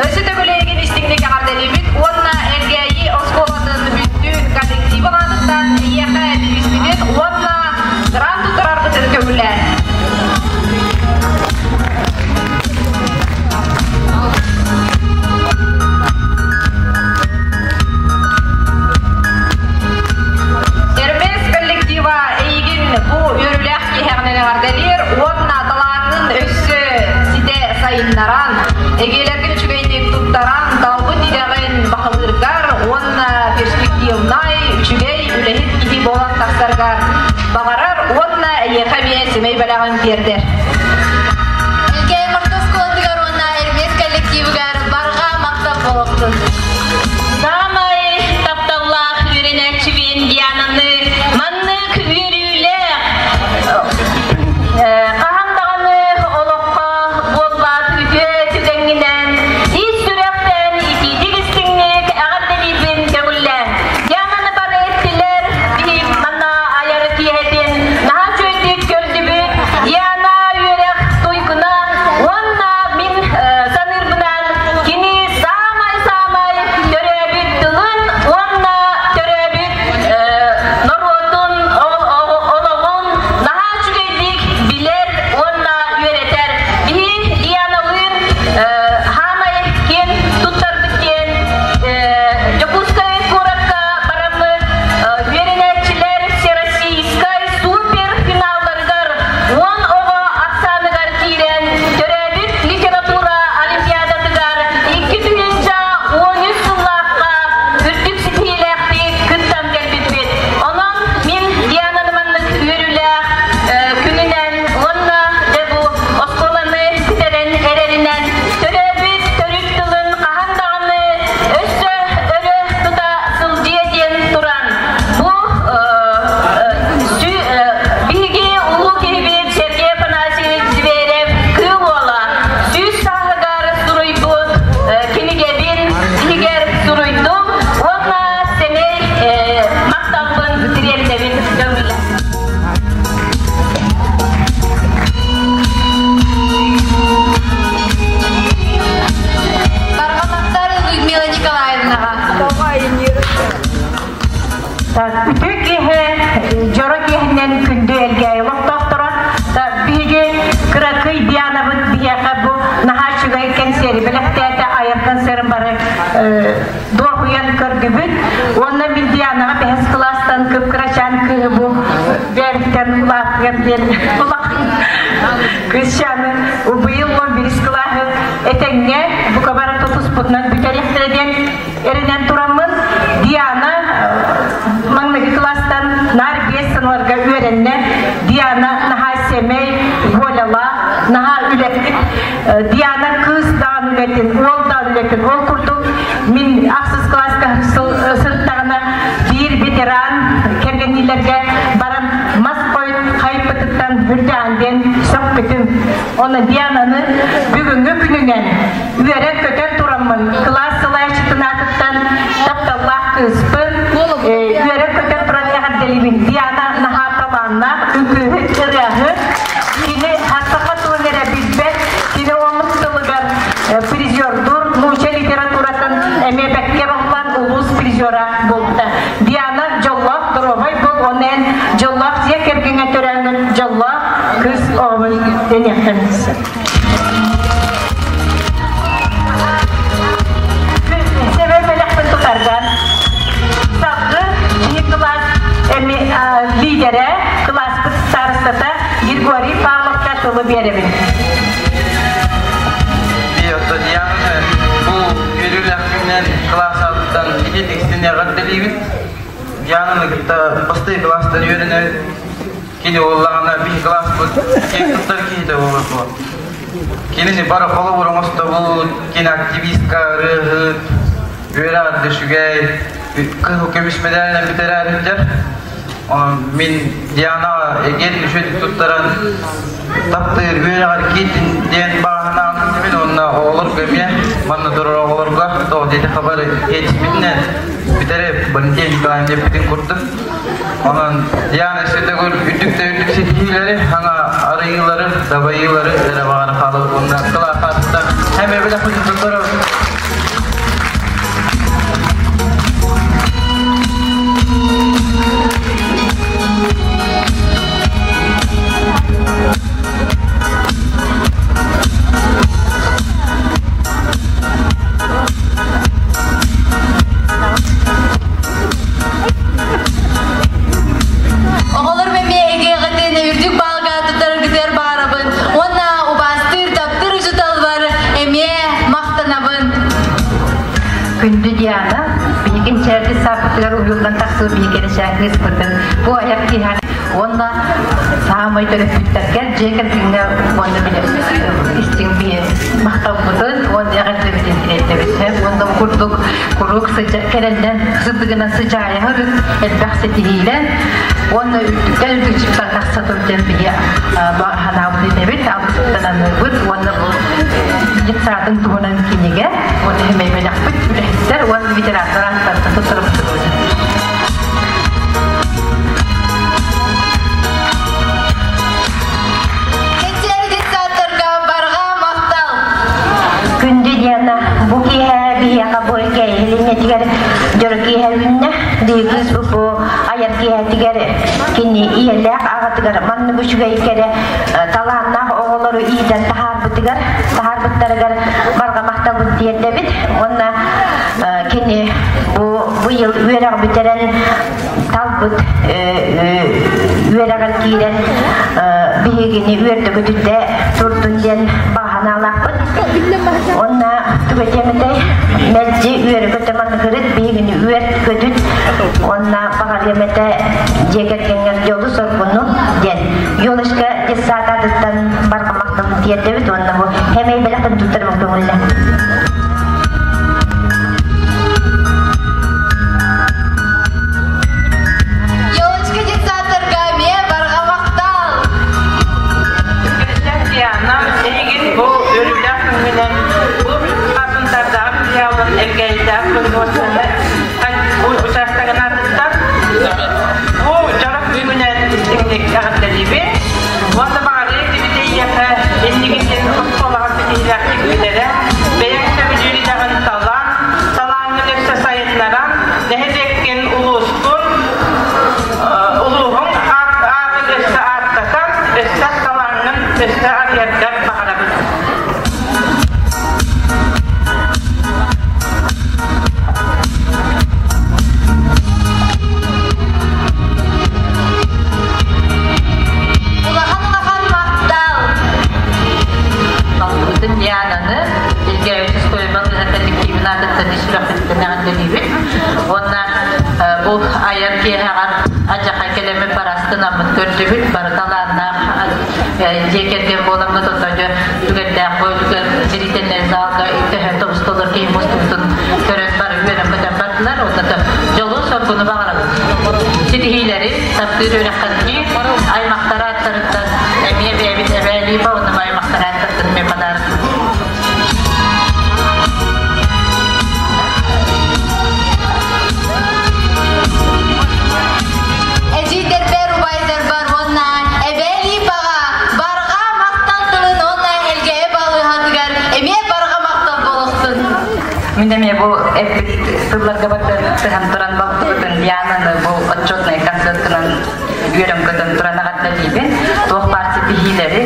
Speaker 2: Өссө төгүл эйигин истиҥник эҕэрдэлиибит уонна Элгээйи оскуолатын бүттүүн коллективын аатыттан эйиэхэ бириспитин уонна грант туттарарбытын көҥүлээн. Эрмес коллектива эйигин бу үөрүүлээх киэһэҕинэн эҕэрдэлиир уонна талааҥҥын өссө ситэ сайыннаран, эгиэлэргин үчүгэйдик туттаран, талбыт идэҕин баһылыыргар уонна перспективнай, үчүгэй үлэһит киһи буолан тахсаргар баҕарар уонна эйиэхэ эмиэ сэмэй бэлэҕин тиэрдэр.
Speaker 5: Элгээйи орто оскуолатыгар уонна Эрмес
Speaker 17: этэҥҥэ бука бары тутуспутунан бүтэриэхтэрэ диэн эрэнэн тураммын Диана маҥнайгы кылаастан наар биэс сылларга үөрэннэ. Диана наһаа сэмэй, волялаах, наһаа үлэһит. Диана кыыс даҕаны үлэтин, уол даҕаны үлэтин. Ол курдук мин ахсыс кылааска сырыттаҕына биир ветеран кэргэнниилэргэ баран мас хойут хайыппытыттан үрдээн диэн сөхпүтүм. Оны Диананы бүгүҥҥү күнүнэн үөрэн-көтөн тураммын кылаас салайааччытын аатыттан тапталлаах кыыспын үөрэн-көтөн туран эҕэрдэлиибин. Диана наһаа талааннаах, үҥкүүһүт, ырыаһыт. Кини саха тылын эрэ билбэт, кини омук тылыгар призердуур, нуучча литературатын эмиэ бэккэ баһылаан улуус призера буолбута. Диана дьоллоох доруобай буол, уонна эн дьоллоох дьиэ кэргэҥҥэ төрөөҥҥүн дьоллоох кыыс оҕобун дэниэххин сөп. Сэмэй бэлэхпин тутаргар салгы киһи кылаас лидерэ, кылааспыт старостата Григорий Павловка тылы биэрэбин.
Speaker 8: Диана, бу үөрүүлээх күннэн кылаас аатыттан итиитиксин эҕэрдэлиибит. Диананы кытта бастакы кылаастан үөрэнэбит. Кини буоллаҕына биһи кылааспыт киэн туттар киһитэ буолар буо. Кинини бары холобур оҥостобут, кини активистка, ырыаһыт, үөрэҕэр да үчүгэй, кыһыл көмүс медалынан бүтэрээр сылдьар. Онон мин Дианаҕа эгиэн үчүгэйдик туттаран таптыыр үөрэҕэр киирдин диэн баҕаһынаабын уонна оҕолорго эмиэ манна турар оҕолорго тоҕо диэтэххэ бары иэтиспитинэн бүтэри Валентина Николаевна эппитин курдук Онон Диана Светогүл үрдүк да үрдүк ситиһиилэри, саҥа арыйыылары, дабайыылары эрэ баҕара хаалабыт уонна кылаахааттан һэм эбилэхпитин туттарабыт.
Speaker 5: Оҕолор эмиэ эһиэхитин үрдүк баалга туттараргытыгар баҕарабын уонна убаастыыр, таптыыр учууталбар эмиэ махтанабын.
Speaker 18: Күндү Диана, биһигин чэрди сааппытыгар уһуйуллан тахсыы биһиги кыыспытын бу айар киһи уонна саамай төрөппүттэргэр дьиэ кэргэҥҥэ уонна билэр истиҥ биһи махталбытын уонна эҕэрдэбитин тириэрдэбит уонна курдук куруук кэлэннэн сырдыгынан сыдьаайаһыр элбэх ситиһиилэр уонна үрдүктэн үрдүк чыпсан тахса тур диэн биһи санаабыт этэбит алгыспытын аныыбыт уонна бу детсадын туһунан кинигэ уонна хэмэйбэлэхпит үлэһиттэр уонна ветераннар ааттарыттан туттарбытыбыт.
Speaker 5: Кэнсиэри детсадтарга барҕа махтал!
Speaker 19: Күндү Диана, бу киэһэ биһиэхэ бу кэһилиннэтигэр дьоро киэһэ үүннэ. Дии бу айар киэһэтигэр кини ийэлээх аҕатыгар маннык үчүгэй кэрэ талааннаах оҕолору иитэн таһаарбытыгар, таһаарбыттарыгар барҕа махталбын тиэрдэбит. Уонна кини бу быйыл үөрэх бүтэрэн талбыт үөрэҕэр киирэн биһигини үөрдэ-көтүтэ турдун диэн баҕа санаалаахпыт. Уонна тугу этиэм этэй, мэлдьи үөрэ-көтө манныгырыт биһигини үөрт-көтүт уонна баҕарыам этэ дьиэ кэргэҥҥэр дьолу-соргуну диэн Елочка детсад аатыттан барҕа махталын тиэрдэбит уонна бу хэмэй бэлэхтэн туттарым көҥүллэ.
Speaker 5: Елочка детсадтарга эмиэ барҕа махтал!
Speaker 20: Диана, эһигин бу өрүүлээх күҥҥүнэн бу хатынтардаах филиалын Элгээйдээх производствоны учаастагын аатыттан бу дьоро күнүнэн истиҥник эҕэрдэлиибин. Уонна баҕарыа этибит эйиэхэ иннигитин оскуолаҕа ситиһиилээхтик бүтэрэ, бэйэҥ сөбүлүүр идэҕин талан, талааҥҥын өссө сайыннаран, нэһилиэккин, улуускун, улууһуҥ аатын өссө ааттатан, өссө талааҥҥын өссө арыйаргар баҕарабын.
Speaker 18: Эргээбит оскуола балыыһа коллективин аатыттан сүрэхпититтэн эҕэрдэлиибит. Уонна бу айар киэһэҕэр адьахай кэлэммит барастынаммыт көрдүбүт, бары талааннаах дьиэ кэргэн буоламмыт онно дьэ үгэрдээх бу үлүгэр зрительнэй залга төһө тобус-толор киһи мустубутун көрөн бары үөрэн-көтөн бардылар. Онно дьолу-соргуну баҕарабыт. Ситиһиилэри таптыыр үөрэххэ аймахтар ааттарыттан эмиэ бэйэбит эбээлии уонна аймахтар ааттарыттан эмиэ подарок.
Speaker 5: Эдьиийдэрбэр, убайдарбар уонна эбээлии баҕа барҕа махтал тылын уонна Элгээйи балыыһатыгар эмиэ барҕа махтал буолуохтун.
Speaker 21: Мин эмиэ бу эппит тылларга баттыһан туран балтыбытын Диананы бу отчетнай концертынан үөрэн-көтөн туран эҕэрдэлиибин. Туох баар ситиһиилэри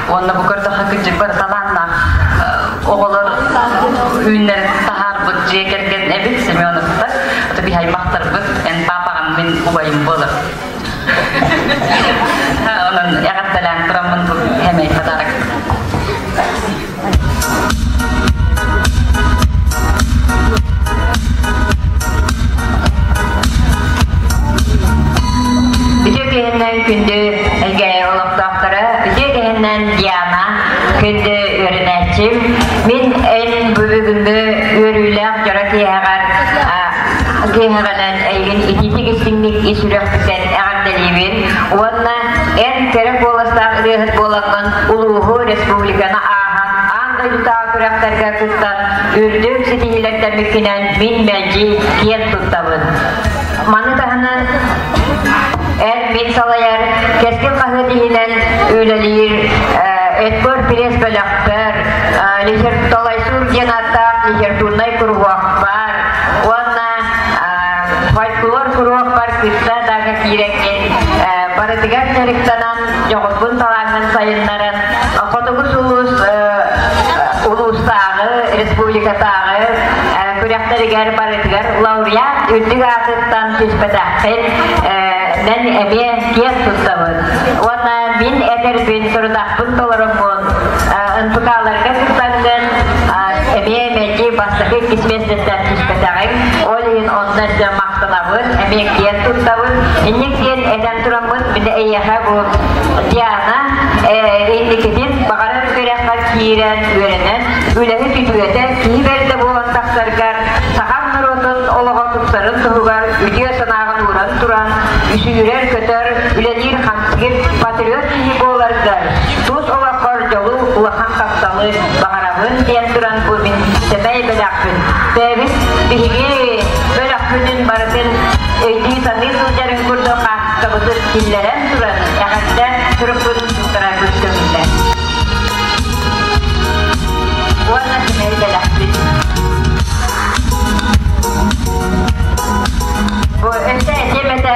Speaker 21: уонна бу көрдөххө кырдьык бары талааннаах оҕолор үүннэрин таһаарбыт дьиэ кэргэн эбит Семеновтар. Это биһи аймахтарбыт, эн папаҕын мин убайым буолар. Онон эҕэрдэлээн тураммын бу хэмэй подарок.
Speaker 19: Үтүө киһиннэн күндү Элгээйи олохтоохторо, үтүө киһиннэн Диана, күндү үөрэнээччим. Мин эн бүгүҥҥү үөрүүлээх дьоро киэһэҕэр киэһэҕинэн эйигин итиитик истиҥник ис сүрэхпиттэн эҕэрдэлиибин уонна эн кэрэ куоластаах ырыаһыт буолаҥҥын улууһу, республиканы ааһан аан дойдутааҕы күрэхтэргэ кыттан үрдүк ситиһиилэрдэммиккинэн мин мэлдьи киэн туттабын. Маны таһынан эн мин салайар Кэскил хаһыат иһинэн үлэлиир Өткөр пресс бөлөхпөр Талайсур диэн ааттаах литературнай куруһуокпар уонна фольклор куруһуокпар кытта даҕа киирэҥҥин барытыгар дьарыктанан дьоҕургун талааҥҥын сайыннаран Хотугу сулус улуустааҕы, республикатааҕы күрэхтэригэр барытыгар лауреат үрдүк аатыттан түспэтэххин мен эмиэ киэн туттабын. Уонна мин этэрбин, сорудахпын толороммун, НПК-ларга кыттаҥҥын эмиэ мэлдьи бастакы иккис миэстэттэн түспэтэҕиҥ. Ол иһин онно өссө махтанабын, эмиэ киэн туттабын. Инник диэн этэн тураммын, мин эйиэхэ бу Диана инникитин баҕарар үөрэххэ киирэн үөрэнэн, үлэһит үтүөтэ киһи бэрдэ буолан тахсаргар, сахам норуотун олоҕо тупсарын туһугар үтүө санааҕын ууран туран, үсүүрэр-көтөр, үлэлиир-хамсыыр патриот киһи буоларгар, тус олоххор дьолу, улахан тапталы баҕарабын диэн туран бу мин сэмэй бэлэхпин. Бэйэбит биһиги бөлөхпүтүн барытын өйдүү-саныы сылдьарын курдук хаартыскабытын киллэрэн туран эҕэрдэ сурукпутун туттарарбыт көҥүллэ. Уонна сэмэй бэлэхпит. Бу өссө этиэм этэ,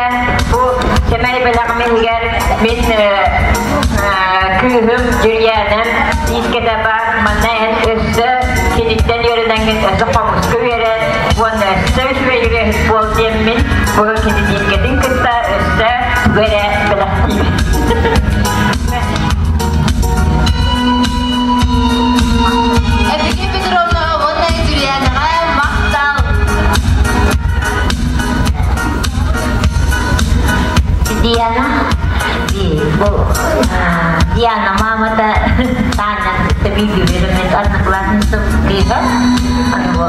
Speaker 19: бу сэмэй бэлэҕим иһигэр мин кыыһым Дьүрүйээнэм иискэтэ баар, манна эн өссө киниттэн үөрэнэҥҥин өссө хомуска үөрэн уонна өссө үчүгэй ырыаһыт буол диэммин бу кини диискэтин кытта өссө тугу эрэ бэлэхтиибин.
Speaker 5: Эбиги Петровна уонна Юлианаҕа махтал!
Speaker 19: Диана, бу Диана мамата Таня кытта бииргэ үөрэммит одноклассницам кыыһа. Аны бу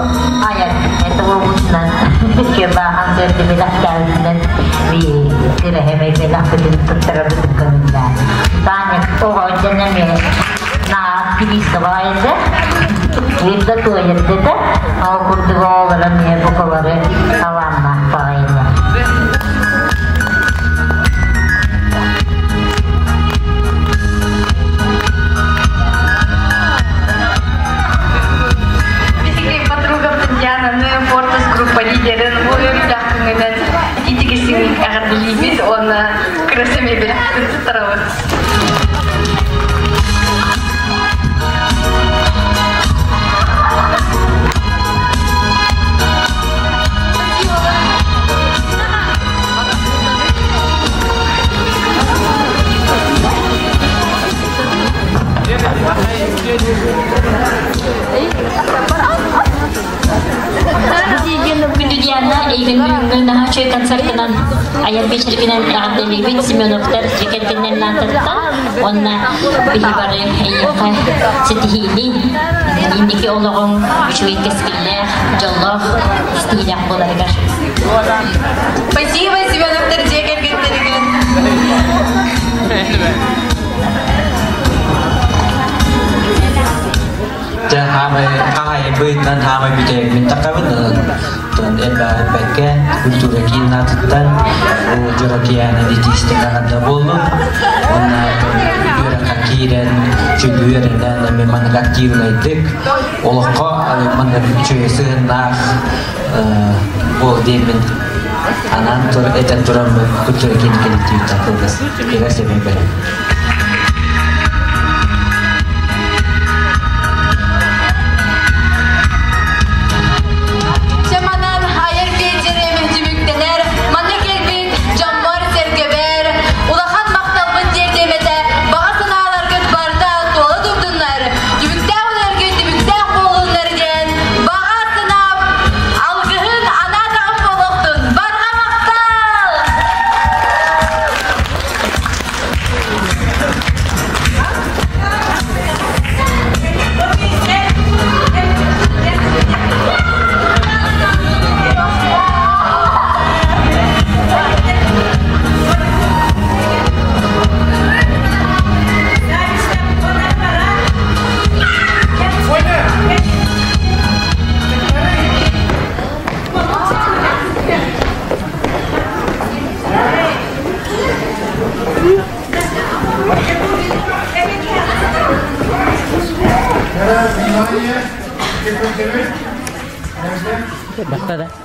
Speaker 19: айар это буолбутунан баахан сэрди бэлэхтээбитинэн кыраһымай бэлэхпитин туттарабытын көҥүллээн. Таня оҕо дьон эмиэ на активистова этэ, Видно туойар дэтэ, ол курдук оҕолоро эмиэ букалары талааннаах баҕайылар.
Speaker 2: Биһиги подругам Татьянаны Фортас группа лидерин бу үөрүүлээх күҥүнэн итигисин эҕэрдэлиибит уонна кырасымай бэлэхпин туттарабыт.
Speaker 3: концертынан айар биэчэргинэн эҕэрдэлиибит Семеновтар дьиэ кэргэннэрин аатыттан уонна биһи бары эйиэхэ ситиһиини, инники олоҕуҥ үчүгэй кэскиллээх, дьоллоох, ситиһиилээх буоларыгар.
Speaker 2: Спасибо, Семеновтар дьиэ кэргэннэригэр.
Speaker 22: Дьэ, хаамай хаһаайбытынан хаамай бүтэйбин тахабын тон элбээбэккэ культура киин аатыттан бу дьоро киэһэни дитиистик аҕарда буоллун уонна үөрэххэ киирэн чөлүөрэнэн эми маннык активнайдык олоххо маннык үчүгэй сыһыннаах буол диэммин анаан этэн тураммын культура киин коллективтан кылгас кылгас эбин
Speaker 5: Манан айар биэчэрим түмүктэнэр. Манна кэлбит дьоммор-сэргэбэр улахан махталбын тиэрдиэм этэ. Баҕа санааларгыт барыта туола турдуннар, түбүктээх үлэлэргит түбүктээх буоллуннар диэн баҕа санаам алгыһын анаатаҕым буолуохтун. Барҕа махтал!
Speaker 22: Basta da.